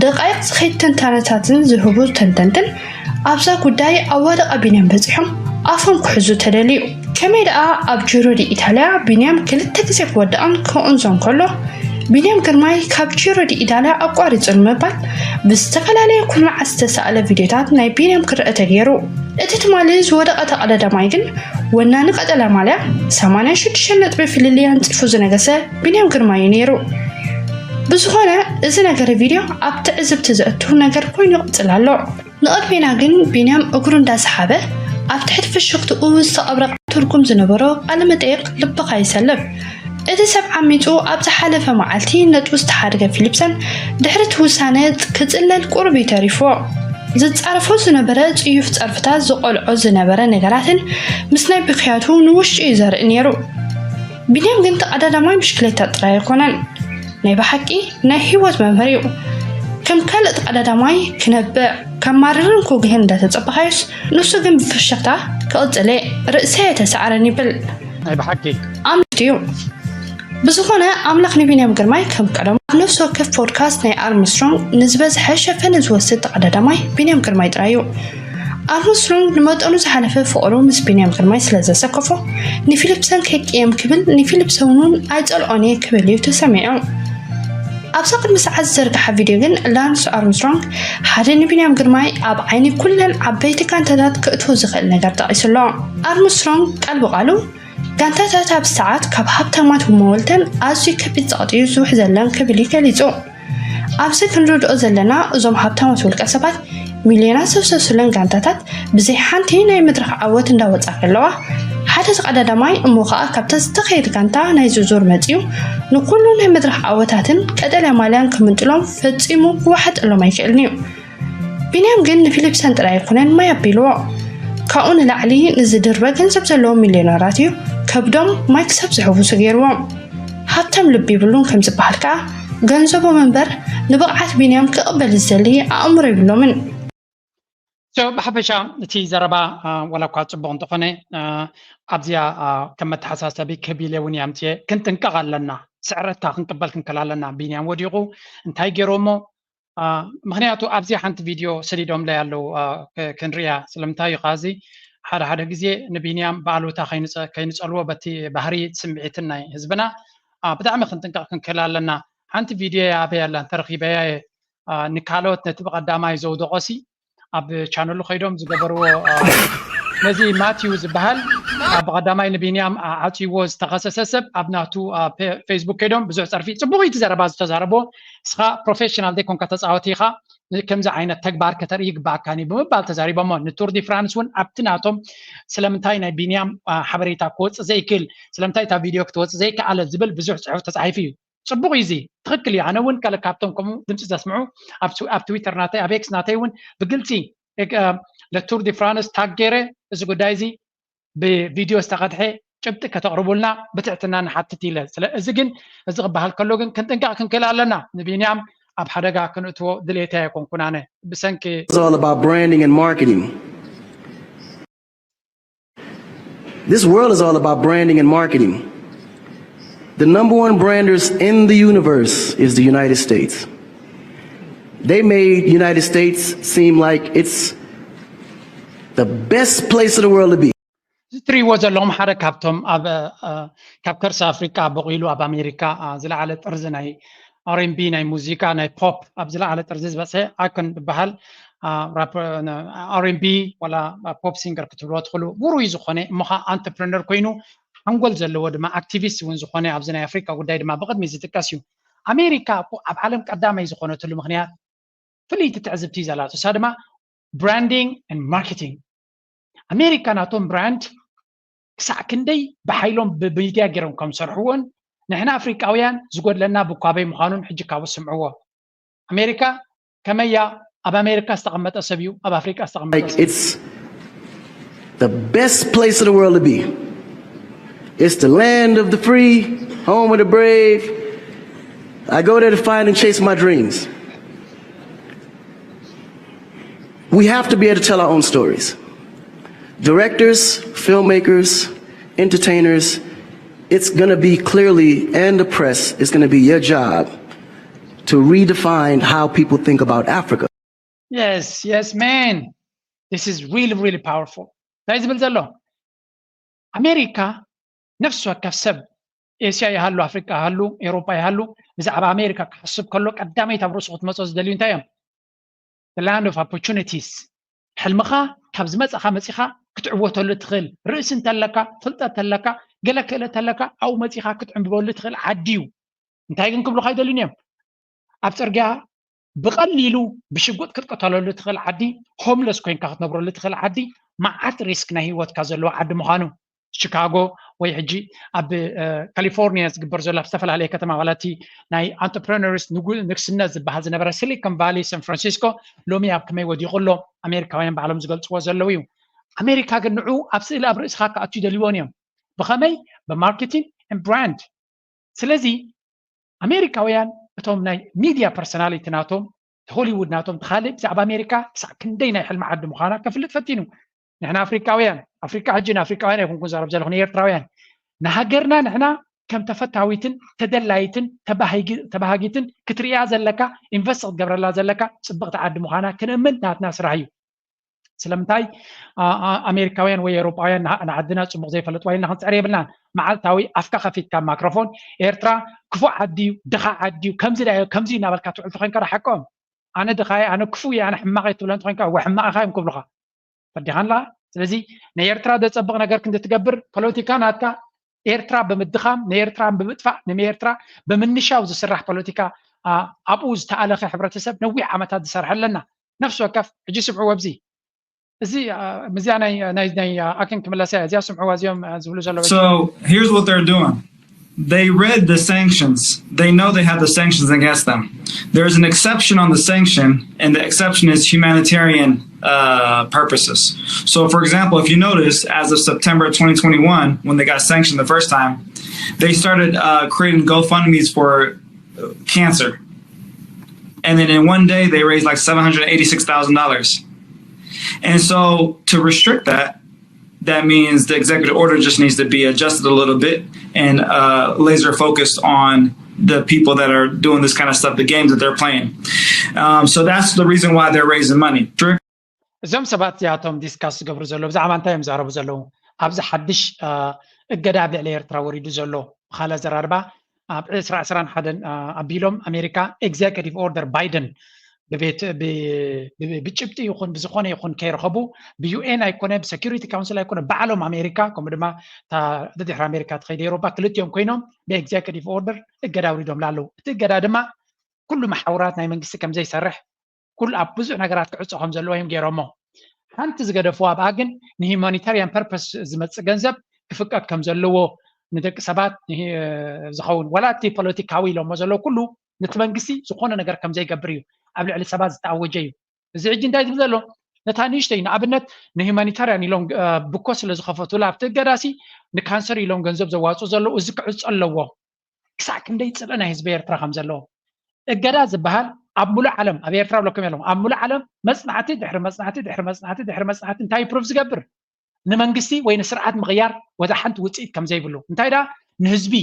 ደቃይቕ ዝኸይድ ትንታነታትን ዝህቡ ተንተንትን ኣብዛ ጉዳይ ኣዋድቓ ቢንያም በጺሖም ኣፎም ክሕዙ ተደልዩ? ከመይ ደኣ ኣብ ጂሮ ዲ ኢታልያ ቢንያም ክልተ ግዜ ክወድቕን ክቕንዞን ከሎ ቢንያም ግርማይ ካብ ጂሮ ዲ ኢታልያ ኣቋሪጹ ንምባል ብዝተፈላለየ ኩርናዓት ዝተሳእለ ቪድዮታት ናይ ቢንያም ክረአ ተገይሩ። እቲ ትማሊ ዝወደቐ ተቐዳዳማይ ግን ወናኒ ቀጠልያ ማልያ ሰማንያ ሽዱሽተ ነጥቢ ፍልልይ ኣንጺፉ ዝነገሰ ቢንያም ግርማይ እዩ ነይሩ። ብዝኾነ እዚ ነገር ቪድዮ ኣብ ትዕዝብቲ ዘእቱ ነገር ኮይኑ ይቕጽል ኣሎ። ንቕድሜና ግን ቢንያም እግሩ እንዳሰሓበ ኣብ ትሕቲ ፍሽኽትኡ ዝተቐብረ ትርጉም ዝነበሮ ቃለ መጠይቕ ልብኻ ይሰልብ። እቲ ሰብ ዓሚጹ ኣብ ዝሓለፈ መዓልቲ ነጥቡ ዝተሓድገ ፊሊፕሰን ድሕሪ እቲ ውሳነ ክጽለል ቁሩብ እዩ ተሪፍዎ። ዝጻረፎ ዝነበረ ጽዩፍ ጸርፍታት ዝቖልዖ ዝነበረ ነገራትን ምስ ናይ ብኽያቱ ንውሽጡ እዩ ዘርኢ ነይሩ። ቢንያም ግን ተቐዳዳማይ ብሽክሌታ ጥራይ ኣይኮነን። ናይ ብሓቂ ናይ ህይወት መምህር እዩ። ከም ካልእ ተቐዳዳማይ ክነብዕ፣ ከማርርን ክጉህን እንዳተጸበኻዮስ ንሱ ግን ብፍሽኽታ ክቕጽል እየ፣ ርእሰይ ኣይተሳዕረን ይብል። ናይ ብሓቂ ኣምልክቲ እዩ። ብዝኾነ ኣምላኽ ንቢንያም ግርማይ ከም ቀደሙ ኣብ ነፍሲ ወከፍ ፖድካስት ናይ ኣርምስትሮንግ ንዝበዝሐ ሸፈነ ዝወስድ ተቐዳዳማይ ቢንያም ግርማይ ጥራይ እዩ። ኣርምስትሮንግ ንመጠኑ ዝሓለፈ ፍቕሩ ምስ ቢንያም ግርማይ ስለ ዘሰከፎ ንፊሊፕሰን ከይቅየም ክብል ንፊሊፕሰን እውን ኣይጸልኦን እየ ክብል እዩ ተሰሚዑ። ኣብዛ ቅድሚ ሰዓት ዝዘርግሓ ቪድዮ ግን ላንስ ኣርምስትሮንግ ሓደ ንቢንያም ግርማይ ኣብ ዓይኒ ኩለን ዓበይቲ ጋንታታት ክእትዎ ዝኽእል ነገር ጠቒሱ ኣሎ። ኣርምስትሮንግ ቃል ብቓሉ ጋንታታት ኣብዚ ሰዓት ካብ ሃብታማት መወልተን ኣዝዩ ከቢድ ጸቕጢ እዩ ዝውሕዘለን ክብል እዩ ገሊጹ። ኣብዚ ክንርድኦ ዘለና እዞም ሃብታማት ውልቀ ሰባት ሚልዮናት ዘፍሰሱለን ጋንታታት ብዘይ ሓንቲ ናይ መድረኽ ዓወት እንዳወጻ ከለዋ ሓደ ተቐዳዳማይ እሞ ኸኣ ካብታ ዝተኸየድ ጋንታ ናይ ዝዙር መጺኡ ንኩሉ ናይ መድረኽ ዓወታትን ቀጠልያ ማልያን ክምንጥሎም ፈጺሙ ክወሓጠሎም ኣይክእልን እዩ። ቢንያም ግን ንፊሊፕሰን ጥራይ ኣይኮነን ማይ ኣቢልዎ። ካብኡ ንላዕሊ ንዝድርበ ገንዘብ ዘለዎም ሚልዮነራት እዩ ከብዶም ማይ ክሳብ ዝሕውሱ ገይርዎም። ሃብታም ልቢ ይብሉን ከም ዝበሃል ከኣ ገንዘቦም እምበር ንብቕዓት ቢንያም ክቕበል ዝደሊ ኣእምሮ የብሎምን። ብሓፈሻ እቲ ዘረባ ዋላ እኳ ፅቡቕ እንተኾነ ኣብዚኣ ከም መተሓሳሰቢ ክህብ ኢለ እውን እየ ኣምፅየ። ክንጥንቀቕ ኣለና፣ ስዕረትካ ክንቅበል ክንክእል ኣለና። ቢንያም ወዲቑ እንታይ ገይሮሞ ምክንያቱ ኣብዚ ሓንቲ ቪድዮ ሰዲዶምለይ ኣለዉ ክንሪያ። ስለምንታይ እዩ እዚ ሓደ ሓደ ግዜ ንቢንያም ብኣሉታ ከይንፀልዎ በቲ ባህሪ ስምዒትን ናይ ህዝብና ብጣዕሚ ክንጥንቀቕ ክንክእል ኣለና። ሓንቲ ቪድዮ ኣበይ ኣላ እንተረኺበያ እየ ንካልኦት ነቲ ብቐዳማይ ዘውደቖሲ ኣብ ቻነሉ ከይዶም ዝገበርዎ ነዚ ማቲዩ ዝበሃል ብቐዳማይ ንቢንያም ዓፅይዎ ዝተኸሰሰ ሰብ ኣብ ናቱ ፌስቡክ ከይዶም ብዙሕ ፀርፊ ፅቡቕ እዩ እቲ ዘረባ ዝተዛረቦ። እስኻ ፕሮፌሽናል ዘይኮንካ ተፃወቲ ኢኻ፣ ከምዚ ዓይነት ተግባር ከተርኢ ይግባኣካን እዩ ብምባል ተዛሪቦሞ። ንቱር ዲ ፍራንስ እውን ኣብቲ ናቶም ስለምንታይ ናይ ቢንያም ሓበሬታ ክወፅእ ዘይክእል፣ ስለምንታይ እታ ቪድዮ ክትወፅእ ዘይከኣለ ዝብል ብዙሕ ፅሑፍ ተፃሒፉ እዩ። ፅቡቕ እዩ እዚ፣ ትኽክል እዩ። ኣነ እውን ገለ ካብቶም ከምኡ ድምፂ ዘስምዑ ኣብ ትዊተር ናተይ ኣብ ኤክስ ናተይ እውን ብግልፂ ለቱር ዲ ፍራንስ ታግ ገይረ እዚ ጉዳይ እዚ ብቪድዮ ዝተቐድሐ ጭብጢ ከተቕርቡልና ብትሕትና ንሓትት ኢለ። ስለ እዚ ግን እዚ ክበሃል ከሎ ግን ክንጥንቀቕ ክንክእል ኣለና። ንቢንያም ኣብ ሓደጋ ክንእትዎ ድሌተይ ኣይኮንኩን ኣነ ብሰንኪ It's all about branding and marketing. This world is all about branding and marketing. The number one branders in the universe is the United States. They made United States seem like it's the best place in the world to be. እዚ ትሪእዎ ዘለኹም ሓደ ካብቶም ኣብ ካብ ከርሲ ኣፍሪቃ በቂሉ ኣብ ኣሜሪካ ዝለዓለ ጥርዚ ናይ ኣርኤንቢ ናይ ሙዚቃ ናይ ፖፕ ኣብ ዝለዓለ ጥርዚ ዝበፅሐ ኣክን ዝበሃል ኣርኤንቢ ዋላ ፖፕ ሲንገር ክትብልዎ ትኽእሉ ውሩይ ዝኾነ እሞ ከዓ ኣንተርፕረነር ኮይኑ ሓንጎል ዘለዎ ድማ ኣክቲቪስት እውን ዝኾነ ኣብዚ ናይ ኣፍሪካ ጉዳይ ድማ ብቅድሚ ዝጥቀስ እዩ። ኣሜሪካ እኮ ኣብ ዓለም ቀዳማይ ዝኾነትሉ ምክንያት ፍልይቲ ትዕዝብቲ እዩ ዘላቶ እሳ ድማ branding and marketing። ኣሜሪካ ናቶም ብራንድ ክሳዕ ክንደይ ብሓይሎም ብሚድያ ገይሮም ከም ዝሰርሕዎን ንሕና ኣፍሪቃውያን ዝጎድለና ብኳበይ ምዃኑን ሕጂ ካብኡ ስምዕዎ። ኣሜሪካ ከመያ ኣብ ኣሜሪካ ዝተቐመጠ ሰብ እዩ ኣብ ኣፍሪቃ ዝተቐመጠ like it's the best place in the world to be. It's the land of the free, home of the brave. I go there to find and chase my dreams. We have to be able to tell our own stories. Directors, filmmakers, entertainers, it's going to be clearly, and the press, it's going to be your job to redefine how people think about Africa. Yes, yes, man. This is really, really powerful. እንታይ ዝብል ዘሎ ኣሜሪካ ነፍሲ ወከፍ ሰብ ኤስያ ይሃሉ፣ ኣፍሪቃ ይሃሉ፣ ኤውሮጳ ይሃሉ፣ ብዛዕባ ኣሜሪካ ክሓስብ ከሎ ቀዳመይቲ ኣብ ርእሱ ክትመጾ ዝደልዩ እንታይ እዮም? The land of opportunities። ሕልምኻ ካብ ዝመጻኻ መጺኻ ክትዕወተሉ ትኽእል ርእሲ እንተለካ፣ ፍልጠት ተለካ፣ ገለ ክእለት ተለካ ኣብኡ መጺኻ ክትዕንብበሉ ትኽእል ዓዲ እዩ። እንታይ ግን ክብሉኻ ኣይደልዩን እዮም። ኣብ ጽርግያ ብቐሊሉ ብሽጉጥ ክትቀተለሉ ትኽእል ዓዲ፣ ሆምለስ ኮይንካ ክትነብረሉ ትኽእል ዓዲ፣ መዓት ሪስክ ናይ ህይወትካ ዘለዎ ዓዲ ምዃኑ። ቺካጎ ወይ ሕጂ ኣብ ካሊፎርኒያ ዝግበር ዘሎ ኣብ ዝተፈላለየ ከተማ ማለት ናይ ኣንተርፕረነርስ ንግስነት ዝበሃል ዝነበረ ሲሊኮን ቫሊ ሳን ፍራንሲስኮ ሎሚ ኣብ ከመይ ወዲቑ ኣሎ ኣሜሪካውያን ባዕሎም ዝገልፅዎ ዘለዉ እዩ። ኣሜሪካ ግን ንዑ ኣብ ስእሊ ኣብ ርእስኻ ክኣቱ ይደልይዎን እዮም። ብኸመይ? ብማርኬቲንግ ብራንድ። ስለዚ ኣሜሪካውያን እቶም ናይ ሚድያ ፐርሶናሊቲ ናቶም ሆሊውድ ናቶም ተኻልእ ብዛዕባ ኣሜሪካ ክሳዕ ክንደይ ናይ ሕልሚ ዓዲ ምዃና ከፍልጥ ፈቲኑ። ንሕና ኣፍሪቃውያን ኣፍሪቃ ሕጂ ንኣፍሪቃውያን ኣይኮንኩን ዛረብ ዘለኹ ንኤርትራውያን ንሃገርና ንሕና ከም ተፈታዊትን ተደላይትን ተባሃጊትን ክትርእያ ዘለካ ኢንቨስት ክትገብረላ ዘለካ ፅብቕቲ ዓዲ ምዃና ክንእምን ናትና ስራሕ እዩ። ስለምንታይ ኣሜሪካውያን ወይ ኤውሮጳውያን ንዓድና ፅቡቅ ዘይፈለጥዋ ኢልና ክንፅዕር የብልናን። መዓልታዊ ኣፍካ ከፊትካ ማክሮፎን ኤርትራ ክፉእ ዓዲ እዩ፣ ድኻ ዓዲ እዩ፣ ከምዚ ዳ ከምዚ እናበልካ ትውዕል ተኮይንካ ዶ ሓቆም ኣነ ድኻ እየ ኣነ ክፉእ እየ ኣነ ሕማቕ እየ ትብለን ተኮይንካ እወ ሕማቕ ኢኻ እዮም ክብሉኻ። ፈዲኻን ኣለኻ። ስለዚ ናይ ኤርትራ ዘጸብቕ ነገር ክንዲ ትገብር ፖለቲካ ናትካ ኤርትራ ብምድኻም ንኤርትራ ብምጥፋእ ንኤርትራ ብምንሻው ዝስራሕ ፖለቲካ ኣብኡ ዝተኣለኸ ሕብረተሰብ ነዊሕ ዓመታት ዝሰርሐ ኣለና። ነፍሲ ወከፍ ሕጂ ስምዕዎ ኣብዚ እዚ ምስዚኣ ናይ ናይ ናይ ኣክን ክምለሳ እያ እዚኣ ስምዕዋ እዚኦም ዝብሉ ዘለዉ So here's what they're doing. They read the sanctions. They know they have the sanctions against them. There's an exception on the sanction, and the exception is humanitarian uh, purposes. So, for example, if you notice, as of September twenty twenty-one, when they got sanctioned the first time, they started uh, creating GoFundMe's for cancer. And then in one day, they raised like seven hundred eighty-six thousand dollars. And so, to restrict that, that means the executive order just needs to be adjusted a little bit and uh, laser focused on the people that are doing this kind of stuff, the games that they're playing. Um, so that's the reason why they're raising money. እዞም ሰባት እዚኣቶም ዲስካስ ዝገብሩ ዘለዉ ብዛዕባ እንታይ እዮም ዛረቡ ዘለዉ? ኣብዚ ሓድሽ እገዳ ኣብ ልዕሊ ኤርትራ ወሪዱ ዘሎ ብካላ ዘራርባ ኣብ ዕስራ ዕስራን ሓደን ኣቢሎም ኣሜሪካ ኤግዜኪቲቭ ኦርደር ባይደን ብቤት ብጭብጢ ይኹን ብዝኾነ ይኹን ከይረኸቡ ብዩኤን ኣይኮነ ብሰኪሪቲ ካውንስል ኣይኮነ ባዕሎም ኣሜሪካ ከምኡ ድማ ድሕሪ ኣሜሪካ ትኸይድ ኤሮፓ ክልቲኦም ኮይኖም ብኤግዜኪቲቭ ኦርደር እገዳ ኣውሪዶምላ ኣለዉ። እቲ እገዳ ድማ ኩሉ መሓውራት ናይ መንግስቲ ከምዘይሰርሕ ኩሉ ኣብ ብዙሕ ነገራት ክዕፆ ከም ዘለዎ እዮም ገይሮሞ። ሓንቲ ዝገደፍዋ ኣብኣ ግን ንሂማኒታሪያን ፐርፐስ ዝመፅእ ገንዘብ ክፍቀድ ከም ዘለዎ ንደቂ ሰባት ዝኸውን ዋላ እቲ ፖለቲካዊ ኢሎሞ ዘለዉ ኩሉ ነቲ መንግስቲ ዝኾነ ነገር ከም ዘይገብር እዩ ኣብ ልዕሊ ሰባት ዝተኣወጀ እዩ። እዚ ሕጂ እንታይ ዝብል ዘሎ ነታ ንእሽተይ ንኣብነት ንሂማኒታሪያን ኢሎም ብኮ ስለ ዝኸፈቱላ ኣብቲ እገዳሲ ንካንሰር ኢሎም ገንዘብ ዘዋፅኡ ዘለዉ እዚ ክዕፆ ኣለዎ። ክሳዕ ክንደይ ፅልኢ ናይ ህዝቢ ኤርትራ ከም ዘለዎ እገዳ ዝበሃል ኣብ ሙሉእ ዓለም ኣብ ኤርትራ ብለኩም የለኹም ኣብ ሙሉእ ዓለም መፅናዕቲ ድሕሪ መፅናዕቲ ድሕሪ መፅናዕቲ ድሕሪ መፅናዕቲ እንታይ ፕሩፍ ዝገብር ንመንግስቲ ወይ ንስርዓት ምቕያር ወላ ሓንቲ ውፅኢት ከም ዘይብሉ እንታይ ደኣ ንህዝቢ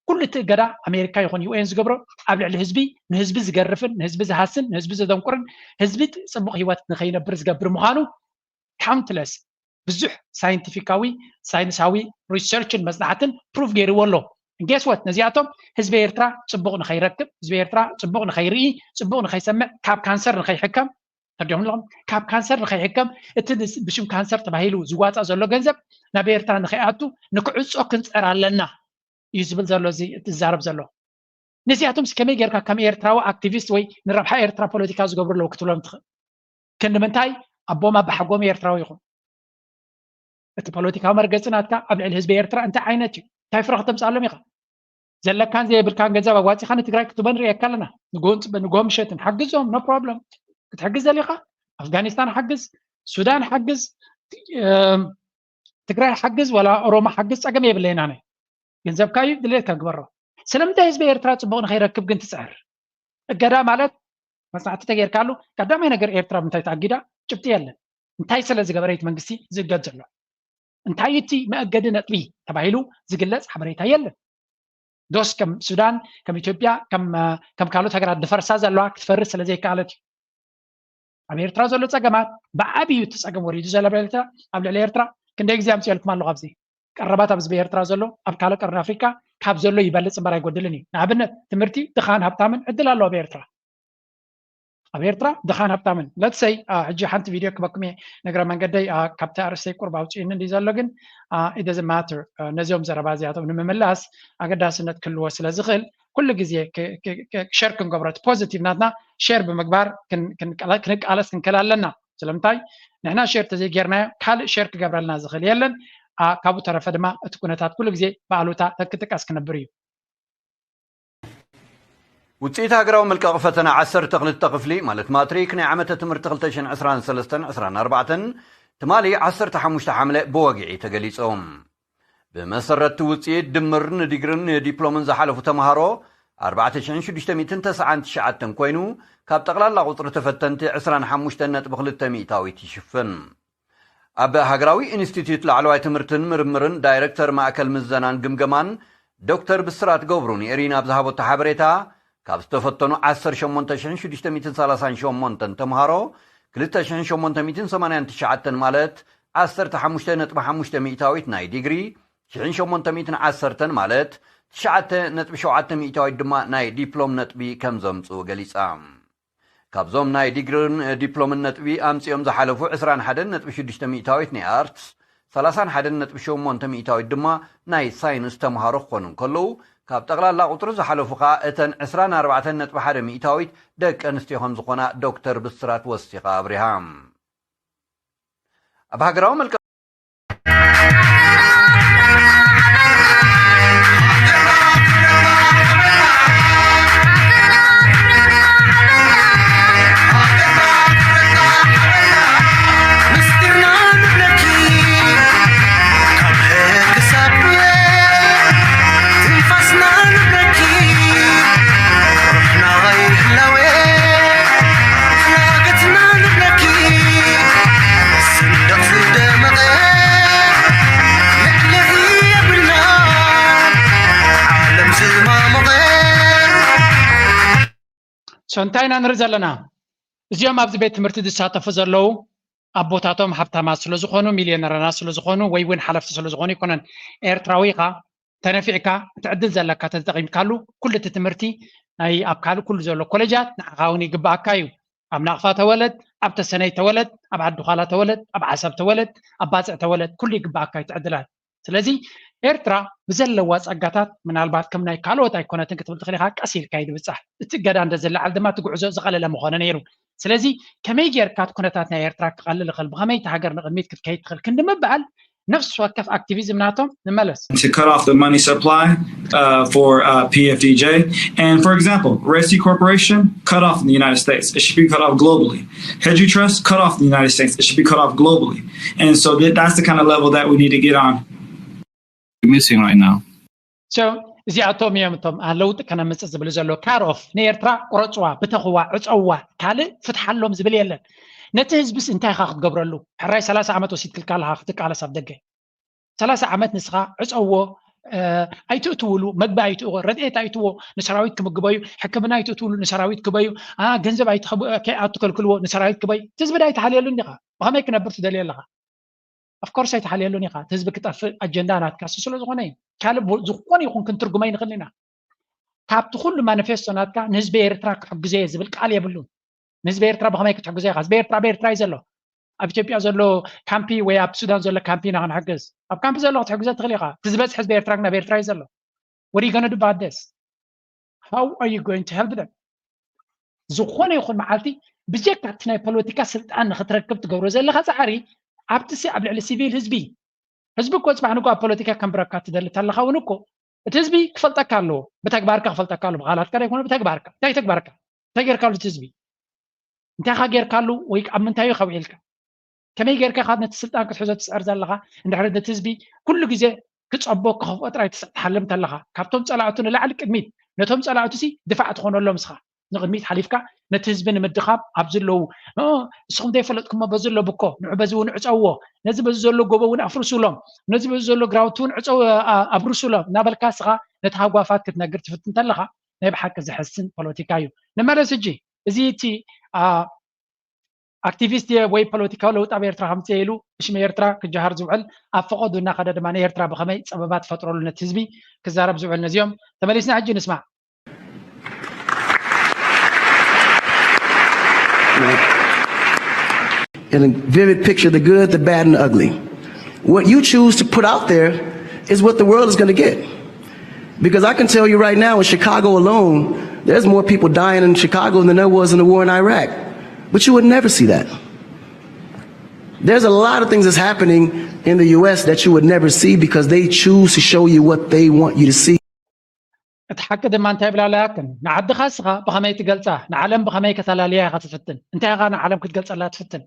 ኩሉ እቲ እገዳ ኣሜሪካ ይኹን ዩኤን ዝገብሮ ኣብ ልዕሊ ህዝቢ ንህዝቢ ዝገርፍን ንህዝቢ ዝሃስን ንህዝቢ ዘደንቁርን ህዝቢ ፅቡቕ ህይወት ንኸይነብር ዝገብር ምዃኑ ካውንትለስ ብዙሕ ሳይንቲፊካዊ ሳይንሳዊ ሪሰርችን መፅናዕትን ፕሩፍ ገይርዎ ኣሎ። Guess what ነዚኣቶም ህዝቢ ኤርትራ ፅቡቕ ንኸይረክብ ህዝቢ ኤርትራ ፅቡቕ ንኸይርኢ ፅቡቕ ንኸይሰምዕ ካብ ካንሰር ንኸይሕከም ተዲኹም ኣለኹም ካብ ካንሰር ንኸይሕከም እቲ ብሽም ካንሰር ተባሂሉ ዝዋፃእ ዘሎ ገንዘብ ናብ ኤርትራ ንኸይኣቱ ንክዕፆ ክንፅዕር ኣለና እዩ ዝብል ዘሎ እዚ ዝዛረብ ዘሎ። ነዚኣቶም ከመይ ጌርካ ከም ኤርትራዊ ኣክቲቪስት ወይ ንረብሓ ኤርትራ ፖለቲካ ዝገብሩ ኣለዉ ክትብሎም ትኽእል? ክንዲ ምንታይ ኣቦም ኣባሓጎም ኤርትራዊ ይኹን እቲ ፖለቲካዊ መርገፂ ናትካ ኣብ ልዕሊ ህዝቢ ኤርትራ እንታይ ዓይነት እዩ? እንታይ ፍረ ክተምፅኣሎም ኢኻ? ዘለካን ዘየብልካን ገንዘብ ኣዋፂኻ ንትግራይ ክትበን ርእየካ ኣለና። ንጎ ምሸትን ሓግዞም፣ no problem። ክትሕግዝ ዘሊኻ ኣፍጋኒስታን ሓግዝ፣ ሱዳን ሓግዝ፣ ትግራይ ሓግዝ፣ ዋላ ኦሮሞ ሓግዝ፣ ፀገም የብለይና። ነ ገንዘብካ እዩ ድሌትካ ግበሮ። ስለምንታይ ህዝቢ ኤርትራ ፅቡቕ ንኸይረክብ ግን ትፅዕር? እገዳ ማለት መፅናዕቲ ተገይርካሉ ቀዳማይ ነገር ኤርትራ ብምንታይ ተኣጊዳ? ጭብጢ የለን። እንታይ ስለ ዝገበረ እቲ መንግስቲ ዝእገድ ዘሎ? እንታይ እቲ መእገዲ ነጥቢ ተባሂሉ ዝግለፅ ሓበሬታ የለን። ዶስ ከም ሱዳን፣ ከም ኢትዮጵያ፣ ከም ካልኦት ሃገራት ድፈርሳ ዘለዋ ክትፈርስ ስለ ዘይከኣለት እዩ? ኣብ ኤርትራ ዘሎ ፀገማት ብዓብዩ እቲ ፀገም ወሪዱ ዘሎ ኣብ ልዕሊ ኤርትራ፣ ኣብ ልዕሊ ኤርትራ ክንደይ ግዜ ኣምፅኦልኩም ኣለኹ ኣብዚ ቀረባት ኣብ ህዝቢ ኤርትራ ዘሎ ኣብ ካልእ ቀርኒ ኣፍሪካ ካብ ዘሎ ይበልፅ እምበር ኣይጎድልን እዩ። ንኣብነት ትምህርቲ ድኻን ሃብታምን ዕድል ኣለዎ ኣብ ኤርትራ። ኣብ ኤርትራ ድኻን ሃብታምን let's say ሕጂ ሓንቲ ቪድዮ ክበኩም እየ። ነግረ መንገደይ ካብቲ ኣርእስተይ ቁርብ ኣውፅእኒ እንዲ ዘሎ ግን it doesn't matter። ነዚኦም ዘረባ እዚኣቶም ንምምላስ ኣገዳስነት ክህልዎ ስለ ዝኽእል ኩሉ ግዜ ሸር ክንገብሮ እቲ positive ናትና ሸር ብምግባር ክንቃለስ ክንክእል ኣለና። ስለምንታይ ንሕና ሸር ተዘይጌርናዮ ካልእ ሸር ክገብረልና ዝኽእል የለን። ካብኡ ተረፈ ድማ እቲ ኩነታት ኩሉ ግዜ ብኣሉታ ተክጥቀስ ክነብር እዩ። ውፅኢት ሃገራዊ መልቀቂ ፈተና ዓሰርተ ክልተ ክፍሊ ማለት ማትሪክ ናይ ዓመተ ትምህርቲ ክልተ ሽሕን ዕስራን ሰለስተን ዕስራን ኣርባዕተን ትማሊ ዓሰርተ ሓሙሽተ ሓምለ ብወግዒ ተገሊፆም። ብመሰረትቲ ውፅኢት ድምር ንዲግርን ንዲፕሎምን ዝሓለፉ ተምሃሮ ኣርባዕተ ሽሕን ሽዱሽተ ሚእትን ተስዓን ትሽዓተን ኮይኑ ካብ ጠቕላላ ቁፅሪ ተፈተንቲ ዕስራን ሓሙሽተን ነጥቢ ክልተ ሚእታዊት ይሽፍን። ኣብ ሃገራዊ ኢንስቲትዩት ላዕለዋይ ትምህርትን ምርምርን ዳይረክተር ማእከል ምዘናን ግምገማን ዶክተር ብስራት ገብሩ ንኤሪና ኣብ ዝሃበቶ ሓበሬታ ካብ ዝተፈተኑ ዓሰርተ ሸሞንተ ሽሕን ሽዱሽተ ሚእትን ሰላሳን ሸሞንተን ተምሃሮ ክልተ ሽሕን ሸሞንተ ሚእትን ሰማንያን ትሽዓተን ማለት ዓሰርተ ሓሙሽተ ነጥቢ ሓሙሽተ ሚእታዊት ናይ ዲግሪ ሽሕን ሸሞንተ ሚእትን ዓሰርተን ማለት ትሽዓተ ነጥቢ ሸውዓተ ሚእታዊት ድማ ናይ ዲፕሎም ነጥቢ ከም ዘምፅኡ ገሊፃ። ካብዞም ናይ ዲግርን ዲፕሎምን ነጥቢ ኣምፂኦም ዝሓለፉ ዕስራን ሓደን ነጥቢ ሽዱሽተ ሚእታዊት ናይ ኣርትስ፣ ሰላሳን ሓደን ነጥቢ ሸሞንተ ሚእታዊት ድማ ናይ ሳይንስ ተምሃሮ ክኾኑ እንከለዉ ካብ ጠቕላላ ቁፅሪ ዝሓለፉ ከዓ እተን ዕስራን ኣርባዕተን ነጥቢ ሓደ ሚእታዊት ደቂ ኣንስትዮ ከም ዝኾና ዶክተር ብስራት ወሲኻ ኣብሪሃ። ኣብ ሃገራዊ መልቀ እንታይ ኢና ንርኢ ዘለና? እዚኦም ኣብዚ ቤት ትምህርቲ ዝሳተፉ ዘለዉ ኣቦታቶም ሃብታማት ስለ ዝኾኑ፣ ሚልዮነራና ስለ ዝኾኑ ወይ እውን ሓለፍቲ ስለ ዝኾኑ ኣይኮነን። ኤርትራዊ ኢኻ፣ ተነፊዕካ እቲ ዕድል ዘለካ ተተጠቂምካሉ ኩሉ እቲ ትምህርቲ ናይ ኣብ ካልእ ኩሉ ዘሎ ኮሌጃት ንዓኻ እውን ይግባኣካ እዩ። ኣብ ናቕፋ ተወለድ፣ ኣብ ተሰነይ ተወለድ፣ ኣብ ዓዲ ዃላ ተወለድ፣ ኣብ ዓሰብ ተወለድ፣ ኣብ ባጽዕ ተወለድ ኩሉ ይግባኣካ እዩ እቲ ዕድላት። ስለዚ ኤርትራ ብዘለዋ ጸጋታት ምናልባት ከም ናይ ካልኦት ኣይኮነትን ክትብል ትኽእል ኢኻ። ቀስ ኢልካ እዩ ዝብጻሕ። እቲ እገዳ እንተ ዝለዓል ድማ እቲ ጉዕዞ ዝቐለለ ምኾነ ነይሩ። ስለዚ ከመይ ጌርካ እቲ ኩነታት ናይ ኤርትራ ክቐልል ይኽእል፣ ብኸመይ እቲ ሃገር ንቕድሚት ክትከይድ ትኽእል ክንዲ ምባል ነፍሲ ወከፍ ኣክቲቪዝም ናቶም ንመለስ። to cut off the money supply uh, for uh, P F D J. And for example, Red Sea Corporation cut off in the United States. It should be cut off globally. Hedgie Trust cut off in the United States. It should be cut off globally. And so th- that's the kind of level that we need to get on. Missing right now. So እዚኣቶም እዮም እቶም ለውጢ ከነምፅእ ዝብል ዘሎ ካሮፍ ንኤርትራ ቁረፅዋ፣ ብተኽዋ፣ ዕፀዋ፣ ካልእ ፍትሓሎም ዝብል የለን። ነቲ ህዝብስ እንታይ ኢኻ ክትገብረሉ? ሕራይ ሰላሳ ዓመት ወሲድክልካ ኣለኻ ክትቃለስ ኣብ ደገ። ሰላሳ ዓመት ንስኻ ዕፀዎ ኣይትእትውሉ፣ መግቢ ኣይትእዎ፣ ረድኤት ኣይትእዎ፣ ንሰራዊት ክምግበዩ፣ ሕክምና ኣይትእትውሉ፣ ንሰራዊት ክበዩ፣ ገንዘብ ኣይትከልክልዎ፣ ንሰራዊት ክበዩ። እቲ ህዝቢ ዳ ኣይትሓልየሉን ዲኻ? ብኸመይ ክነብር ትደልዮ ኣለኻ? Of course ኣይትሓልየሉን ኢኻ። እቲ ህዝቢ ክጠፍእ ኣጀንዳ ናትካ እሱ ስለ ዝኾነ እዩ። ካልእ ዝኾነ ይኹን ክንትርጉሞ ኣይንኽእልን ኢና። ካብቲ ኩሉ ማኒፌስቶ ናትካ ንህዝቢ ኤርትራ ክሕግዞ እየ ዝብል ቃል የብሉን። ንህዝቢ ኤርትራ ብኸመይ ክትሕግዞ ኢኻ? ህዝቢ ኤርትራ ኣብ ኤርትራ እዩ ዘሎ። ኣብ ኢትዮጵያ ዘሎ ካምፒ ወይ ኣብ ሱዳን ዘሎ ካምፒ ኢና ክንሕግዝ። ኣብ ካምፒ ዘሎ ክትሕግዞ ትኽእል ኢኻ። እቲ ዝበዝሕ ህዝቢ ኤርትራ ግን ኣብ ኤርትራ እዩ ዘሎ። What are you gonna do about this? How are you going to help them? ዝኾነ ይኹን መዓልቲ ብጀካ እቲ ናይ ፖለቲካ ስልጣን ንክትረክብ ትገብሮ ዘለካ ፃዕሪ ኣብቲ ኣብ ልዕሊ ሲቪል ህዝቢ ህዝቢ እኮ ፅባሕ ንጎ ኣብ ፖለቲካ ከንብረካ ትደሊ ተለኻ እውን እኮ እቲ ህዝቢ ክፈልጠካ ኣለዎ። ብተግባርካ ክፈልጠካ ኣለዎ። ብቃላትካ ዘይኮነ ብተግባርካ። እንታይ ተግባርካ? እንታይ ጌርካሉ እቲ ህዝቢ? እንታይ ካ ጌርካሉ ወይ ኣብ ምንታይ እዩ ከውዒልካ? ከመይ ጌርካ ካብ ነቲ ስልጣን ክትሕዞ ትፅዕር ዘለኻ? እንድሕሪ ነቲ ህዝቢ ኩሉ ግዜ ክፀቦ ክኸፍኦ ጥራይ ትስ- ትሓልም ተለኻ ካብቶም ፀላእቱ ንላዕሊ ቅድሚት ነቶም ፀላእቱ ሲ ድፋዕ ትኾነሎም እስኻ ንቅድሚት ሓሊፍካ ነቲ ህዝቢ ንምድኻም ኣብ ዘለዉ እ፣ ንስኹም ዘይፈለጥኩሞ በዚ ኣሎ ብኮ ንዑ በዚ እውን ዕፀውዎ ነዚ በዚ ዘሎ ጎቦ እውን ኣፍርሱሎም ነዚ በዚ ዘሎ ግራውቲ እውን ዕፀው ኣ- ኣብርሱሎም እናበልካ እስኻ ነቲ ሃጓፋት ክትነግር ትፍትን ተለኻ ናይ ብሓቂ ዘሕስን ፖለቲካ እዩ። ንመለስ ሕጂ እዚ እቲ ኣ፣ ኣክቲቪስት እየ ወይ ፖለቲካዊ ለውጢ ኣብ ኤርትራ ከምፅእ ኢሉ ብሽም ኤርትራ ክጀሃር ዝውዕል ኣብ ፈቐዱ እናኸደ ድማ ንኤርትራ ብኸመይ ፀበባ ትፈጥረሉ ነቲ ህዝቢ ክዛረብ ዝውዕል ነዚኦም ተመሊስና ሕጂ ንስማዕ። In a vivid picture, the good, the bad, and the ugly. What you choose to put out there is what the world is going to get. Because I can tell you right now, in Chicago alone, there's more people dying in Chicago than there was in the war in Iraq. But you would never see that. There's a lot of things that's happening in the U S that you would never see because they choose to show you what they want you to see. እቲ ሓቂ ድማ እንታይ ብላላ ያክን ንዓድኻ እስኻ ብኸመይ ትገልፃ ንዓለም ብኸመይ ከተላልያ ኢኻ ትፍትን እንታይ ኢኻ ንዓለም ክትገልፀላ ትፍትን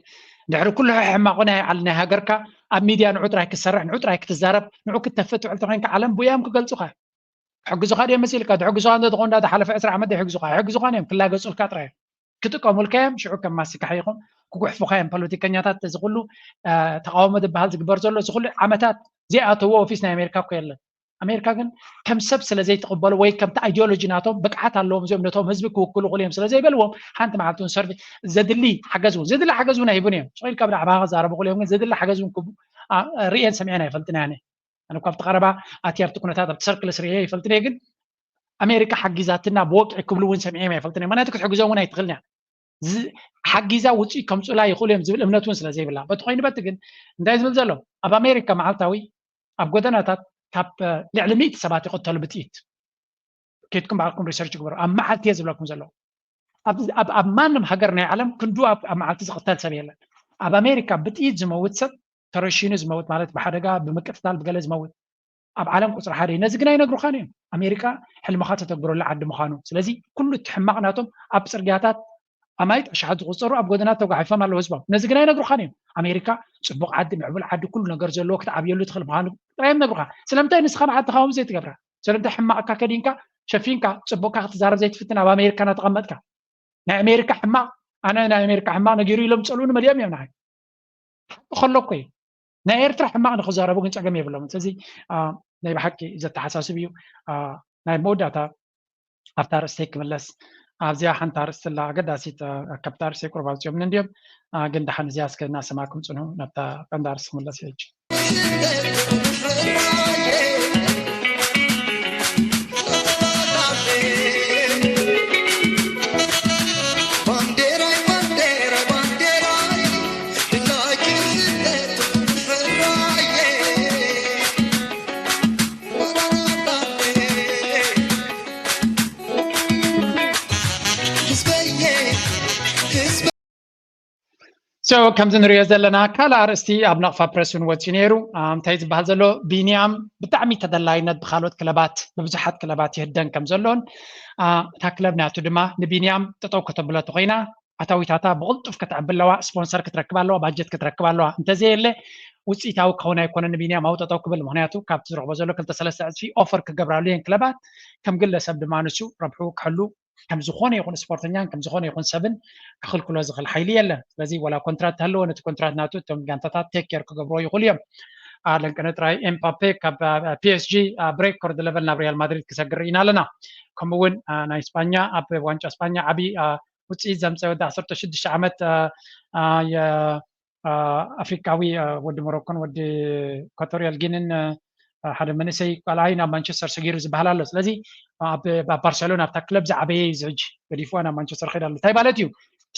ድሕሪ ኩሉ ሕማቑ ናይ ዓል ናይ ሃገርካ ኣብ ሚድያ ንዑ ጥራይ ክትሰርሕ ንዑ ጥራይ ክትዛረብ ንዑ ክትተፍእ ትውዕል ተኮይንካ ዓለም ብያም ክገልፁኻ ሕግዙኻ ድዮም መሲልካ ድሕግዙኻ እንተትኾን ዳ ዝሓለፈ ዕስራ ዓመት ዘይሕግዙኻ ኣይሕግዙኻን እዮም ክላገፁልካ ጥራይ እዮም ክጥቀሙልካ እዮም ሽዑ ከም ማስቲካ ሓይኹም ክጉሕፉኻ እዮም ፖለቲከኛታት እዚ ኩሉ ተቃውሞ ዝበሃል ዝግበር ዘሎ እዚ ኩሉ ዓመታት ዘይኣተዎ ኦፊስ ናይ ኣሜሪካ እኮ የለን ኣሜሪካ ግን ከም ሰብ ስለ ዘይትቕበሎ ወይ ከምቲ ኣይዲዮሎጂ ናቶም ብቅዓት ኣለዎም እዚኦም ነቶም ህዝቢ ክውክሉ ክእሉ እዮም ስለ ዘይበልዎም ሓንቲ መዓልቲ እውን ሰርቪ ዘድሊ ሓገዝ እውን ዘድሊ ሓገዝ እውን ኣይህቡን እዮም ስቕ ኢልካ ብዛዕባ ክዛረቡ ክእሉ እዮም ግን ዘድሊ ሓገዝ እውን ክቡ ርእየን ሰሚዐን ኣይፈልጥን ኣነ ኣነ እኳ ኣብቲ ቀረባ ኣትየ ኣብቲ ኩነታት ኣብቲ ሰርክልስ ርእየ ይፈልጥን እየ ግን ኣሜሪካ ሓጊዛትና ብወግዒ ክብሉ እውን ሰሚዐም ኣይፈልጥን እየ ምክንያቱ ክትሕግዞም እውን ኣይትኽእልን እያ ሓጊዛ ውፅኢት ከምፅኡላ ይኽእሉ እዮም ዝብል እምነት እውን ስለ ዘይብላ በቲ ኮይኑ በቲ ግን እንታይ ዝብል ዘሎ ኣብ ኣሜሪካ መዓልታዊ ኣብ ጎደናታት ካብ ልዕሊ ሚእቲ ሰባት ይቐተሉ ብጥይት ኬድኩም ባዕልኩም ሪሰርች ግበሩ ኣብ መዓልቲ እየ ዝብለኩም ዘለኹ ኣብ ማንም ሃገር ናይ ዓለም ክንዱ ኣብ መዓልቲ ዝቕተል ሰብ የለን ኣብ ኣሜሪካ ብጥይት ዝመውት ሰብ ተረሺኑ ዝመውት ማለት ብሓደጋ ብምቅትታል ብገለ ዝመውት ኣብ ዓለም ቁፅሪ ሓደ እዩ ነዚ ግን ኣይነግሩኻን እዮም ኣሜሪካ ሕልምኻ ተተግብረሉ ዓዲ ምዃኑ ስለዚ ኩሉ እቲ ሕማቕ ናቶም ኣብ ፅርግያታት ኣማይት ኣሽሓት ዝቁፀሩ ኣብ ጎደናት ተጓሒፎም ኣለዉ ህዝቦም ነዚ ግን ኣይነግሩኻን እዮም ኣሜሪካ ፅቡቅ ዓዲ ምዕቡል ዓዲ ኩሉ ነገር ዘለዎ ክትዓብየሉ ትኽእል ምዃኑ ጥራይ እዮም ነግሩኻ ስለምንታይ ንስኻ ብዓድኻ ከምኡ ዘይትገብራ ስለምንታይ ሕማቕካ ከዲንካ ሸፊንካ ፅቡቅካ ክትዛረብ ዘይትፍትን ኣብ ኣሜሪካ እናተቐመጥካ ናይ ኣሜሪካ ሕማቕ ኣነ ናይ ኣሜሪካ ሕማቕ ነጊሩ ኢሎም ዝፀልኡኒ መሊኦም እዮም ንዓይ ሓቂ ከሎ እኮ እዩ ናይ ኤርትራ ሕማቕ ንክዛረቡ ግን ፀገም የብሎም ስለዚ ናይ ብሓቂ ዘተሓሳስብ እዩ ናይ መወዳእታ ኣብታ ርእስተይ ክምለስ ኣብዚኣ ሓንቲ ኣርእስቲ ኣላ ኣገዳሲት ካብታ ርእስተይ ቁርብ ኣውፅኦምኒ እንዲዮም ግን ደሓን እዚኣ እስከ እናሰማዕኩም ፅንሑ ናብታ ቀንዲ ኣርእስቲ ክምለስ እየ ሕጂ So ከምዚ ንሪኦ ዘለና ካልእ ኣርእስቲ ኣብ ናቕፋ ፕረስ እውን ወፂኡ ነይሩ እንታይ ዝበሃል ዘሎ ቢንያም ብጣዕሚ ተደላይነት ብካልኦት ክለባት ብብዙሓት ክለባት ይህደን ከም ዘሎን እታ ክለብ ናቱ ድማ ንቢንያም ጠጠው ከተብሎ ተኮይና ኣታዊታታ ብቕልጡፍ ከተዕቢ ኣለዋ ስፖንሰር ክትረክብ ኣለዋ ባጀት ክትረክብ ኣለዋ እንተዘየለ ውፅኢታዊ ክኸውን ኣይኮነን ንቢንያም ኣብኡ ጠጠው ክብል ምክንያቱ ካብቲ ዝረክቦ ዘሎ ክልተ ሰለስተ ዕፅፊ ኦፈር ክገብራሉ እየን ክለባት ከም ግለሰብ ድማ ንሱ ረብሑ ክሕሉ ከም ዝኾነ ይኹን ስፖርተኛን ከም ዝኾነ ይኹን ሰብን ክኽልክሎ ዝኽእል ሓይሊ የለን። ስለዚ ወላ ኮንትራት ተህልዎ ነቲ ኮንትራት ናቱ እቶም ጋንታታት ቴክ ኬር ክገብርዎ ይኽእሉ እዮም። ኣለንቅነ ጥራይ ኤምባፔ ካብ ፒኤስጂ ብሬክ ኮርድ ለቨል ናብ ሪያል ማድሪድ ክሰግር ርኢና ኣለና። ከምኡ እውን ናይ ስጳኛ ኣብ ዋንጫ ስጳኛ ዓብዪ ውፅኢት ዘምፀ ወዲ ዓሰርተ ሽዱሽተ ዓመት ኣፍሪቃዊ ወዲ ሞሮኮን ወዲ ኢኳቶሪያል ጊንን ሓደ መንእሰይ ካልኣይ ናብ ማንቸስተር ሰጊሩ ዝበሃል ኣሎ ስለዚ ኣብ ባርሴሎና ኣብታ ክለብ ዝዓበየ እዩ ዝሕጂ ገዲፍዋ ናብ ማንቸስተር ከይዳ ኣሎ እንታይ ማለት እዩ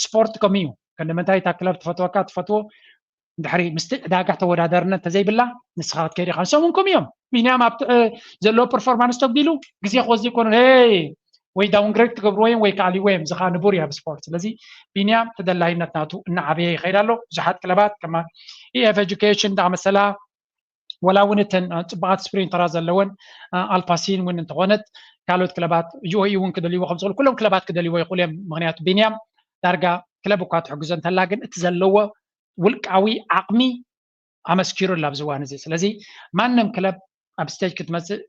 ስፖርት ከም እዩ ከንዲ ምንታይ እታ ክለብ ትፈትወካ ትፈትዎ እንድሕሪ ምስቲ ዕዳጋ ተወዳዳርነት እንተዘይብላ ንስኻ ክትከይድ ኢኻ ንሶም እውን ከም እዮም ቢንያም ኣብቲ ዘለዎ ፐርፎርማንስ ተጉዲሉ ግዜ ክወስድ ይኮኑ ወይ ዳውንግሬድ ክገብርዎ እዮም ወይ ክኣልይዎ እዮም እዚ ከዓ ንቡር እዩ ኣብ ስፖርት ስለዚ ቢንያም ተደላይነት ናቱ እናዓበየ ይኸይድ ኣሎ ብዙሓት ክለባት ከማ ኢኤፍ ኤጁኬሽን ዝኣመሰላ ወላ እውን እተን ጽቡቓት ስፕሪንተራት ዘለወን ኣልፓሲን እውን እንተኾነት ካልኦት ክለባት ዩኦኢ እውን ክደልይዎ ከም ዝኽእሉ ኩሎም ክለባት ክደልይዎ ይኽእሉ እዮም። ምክንያቱ ቢንያም ዳርጋ ክለብ እኳ ትሕግዞ እንተላ ግን እቲ ዘለዎ ውልቃዊ ዓቕሚ ኣመስኪሩ ኣሎ ኣብዚ እዋን እዚ። ስለዚ ማንም ክለብ ኣብ ስቴጅ ክትመፅእ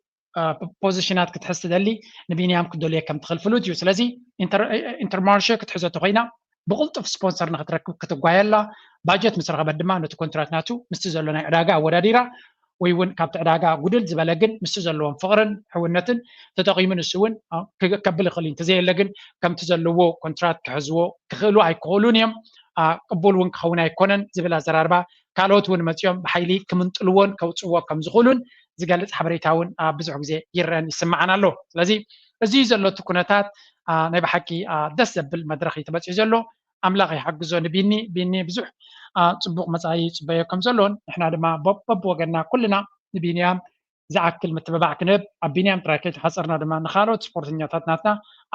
ፖዚሽናት ክትሕዝ ትደሊ ንቢንያም ክትደልዮ ከም ትኽእል ፍሉጥ እዩ። ስለዚ ኢንተርማርሸ ክትሕዞ ተኮይና ብቕልጡፍ ስፖንሰር ንክትረክብ ክትጓየላ ባጀት ምስ ረኸበት ድማ ነቲ ኮንትራት ናቱ ምስቲ ዘሎ ናይ ዕዳጋ ኣወዳዲራ ወይ እውን ካብቲ ዕዳጋ ጉድል ዝበለ ግን ምስቲ ዘለዎም ፍቕርን ሕውነትን ተጠቒሙ ንሱ እውን ከብል ይኽእል እዩ። እንተዘየለ ግን ከምቲ ዘለዎ ኮንትራት ክሕዝዎ ክኽእሉ ኣይክኽእሉን እዮም። ቅቡል እውን ክኸውን ኣይኮነን ዝብል ኣዘራርባ ካልኦት እውን መፂኦም ብሓይሊ ክምንጥልዎን ከውፅዎ ከም ዝኽእሉን ዝገልፅ ሓበሬታ እውን ብዙሕ ግዜ ይረአን ይስምዓን ኣሎ። ስለዚ እዚ ዘሎ እቲ ኩነታት ናይ ብሓቂ ደስ ዘብል መድረኽ እዩ ተበፂሑ ዘሎ። ኣምላኽ ይሓግዞ ንቢኒ። ቢኒ ብዙሕ ፅቡቕ መፃኢ ይፅበዮ ከም ዘሎን ንሕና ድማ በብወገንና ኩልና ንቢንያም ዝኣክል ምትብባዕ ክንህብ ኣብ ቢንያም ጥራይ ከይተሓፀርና ድማ ንካልኦት ስፖርተኛታት ናትና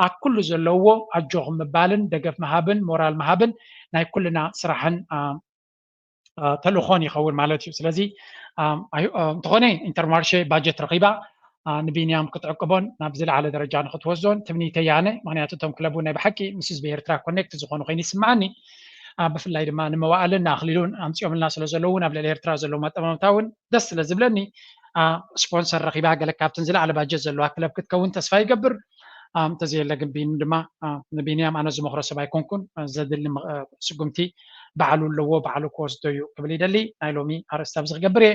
ኣብ ኩሉ ዘለዎ ኣጆኹም ምባልን ደገፍ ምሃብን ሞራል ምሃብን ናይ ኩልና ስራሕን ተልእኾን ይኸውን ማለት እዩ። ስለዚ እንተኾነ ኢንተርማርሼ ባጀት ረኺባ ንቢንያም ክትዕቅቦን ናብ ዝለዓለ ደረጃ ንክትወስዶን ትምኒተይ ያነ። ምክንያቱ እቶም ክለብ እውን ናይ ብሓቂ ምስ ህዝቢ ኤርትራ ኮኔክት ዝኾኑ ኮይኑ ይስምዓኒ። ብፍላይ ድማ ንመዋእልን ንኣኽሊሉን ኣምፂኦምልና ስለ ዘለዉ ናብ ልዕሊ ኤርትራ ዘለዎም ኣጠማምታ እውን ደስ ስለ ዝብለኒ ስፖንሰር ረኺባ ገለ ካብትን ዝለዓለ ባጀት ዘለዋ ክለብ ክትከውን ተስፋ ይገብር። እንተዘየለ ግን ቢኒ ድማ ንቢንያም ኣነ ዝመኽሮ ሰብ ኣይኮንኩን። ዘድሊ ስጉምቲ ባዕሉ ኣለዎ፣ ባዕሉ ክወስዶ እዩ ክብል ይደሊ። ናይ ሎሚ ኣርእስቲ ኣብዚ ክገብር እየ።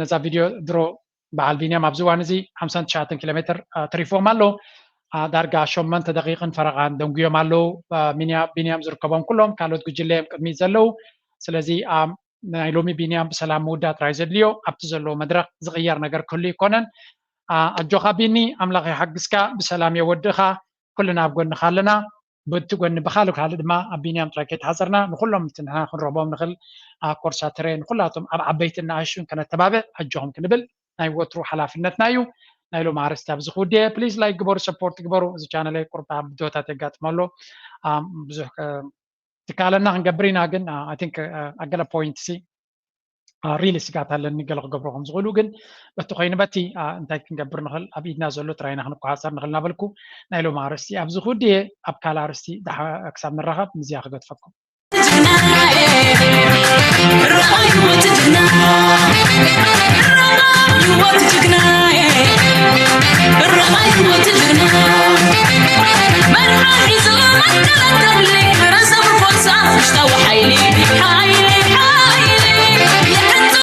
ነዛ ቪድዮ ድሮ በዓል ቢንያም ኣብዚ እዋን እዚ ሓምሳን ትሽዓተን ኪሎ ሜትር ተሪፎም ኣሎ። ዳርጋ ሸመንተ ደቂቕን ፈረቓን ደንጉዮም ኣለዉ። ቢንያም ዝርከቦም ኩሎም ካልኦት ጉጅለ እዮም ቅድሚት ዘለዉ። ስለዚ ናይ ሎሚ ቢንያም ብሰላም ምውዳእ ጥራይ ዘድልዮ ኣብቲ ዘለዎ መድረኽ ዝቕየር ነገር ክህሉ ይኮነን። ኣጆኻ ቢኒ ኣምላኽ ይሓግዝካ ብሰላም የወድእኻ ኩልና ኣብ ጎንኻ ኣለና። በቲ ጎኒ ብኻልእ ካልእ ድማ ኣብ ቢንያም ጥራይ ከይተሓፀርና ንኩሎም እቲ ንሕና ክንረኽቦም ንኽእል ኮርሳ ትሬን ኩላቶም ኣብ ዓበይትን ንኣሽቱን ከነተባብዕ ኣጆኹም ክንብል ናይ ወትሩ ሓላፍነትና እዩ። ናይ ሎም ኣርስቲ ኣብዚ ክውድየ ፕሊዝ ላይክ ግበሩ ሰፖርት ግበሩ። እዚ ቻነለይ ቁርጣ ብድሆታት የጋጥመ ኣሎ ብዙሕ ትካለና ክንገብር ኢና ግን ኣይ ቲንክ ኣገለ ፖይንት ሲ ሪሊ ስጋት ኣለኒ ገለ ክገብሮ ከም ዝኽእሉ ግን በቲ ኮይኑ በቲ እንታይ ክንገብር ንኽእል ኣብ ኢድና ዘሎ ጥራይና ክንቆፃፀር ንኽእል እናበልኩ ናይ ሎም ኣርስቲ ኣብዚ ክውድየ ኣብ ካልእ ኣርስቲ ክሳብ ንራኸብ ምዝያ ክገድፈኩም።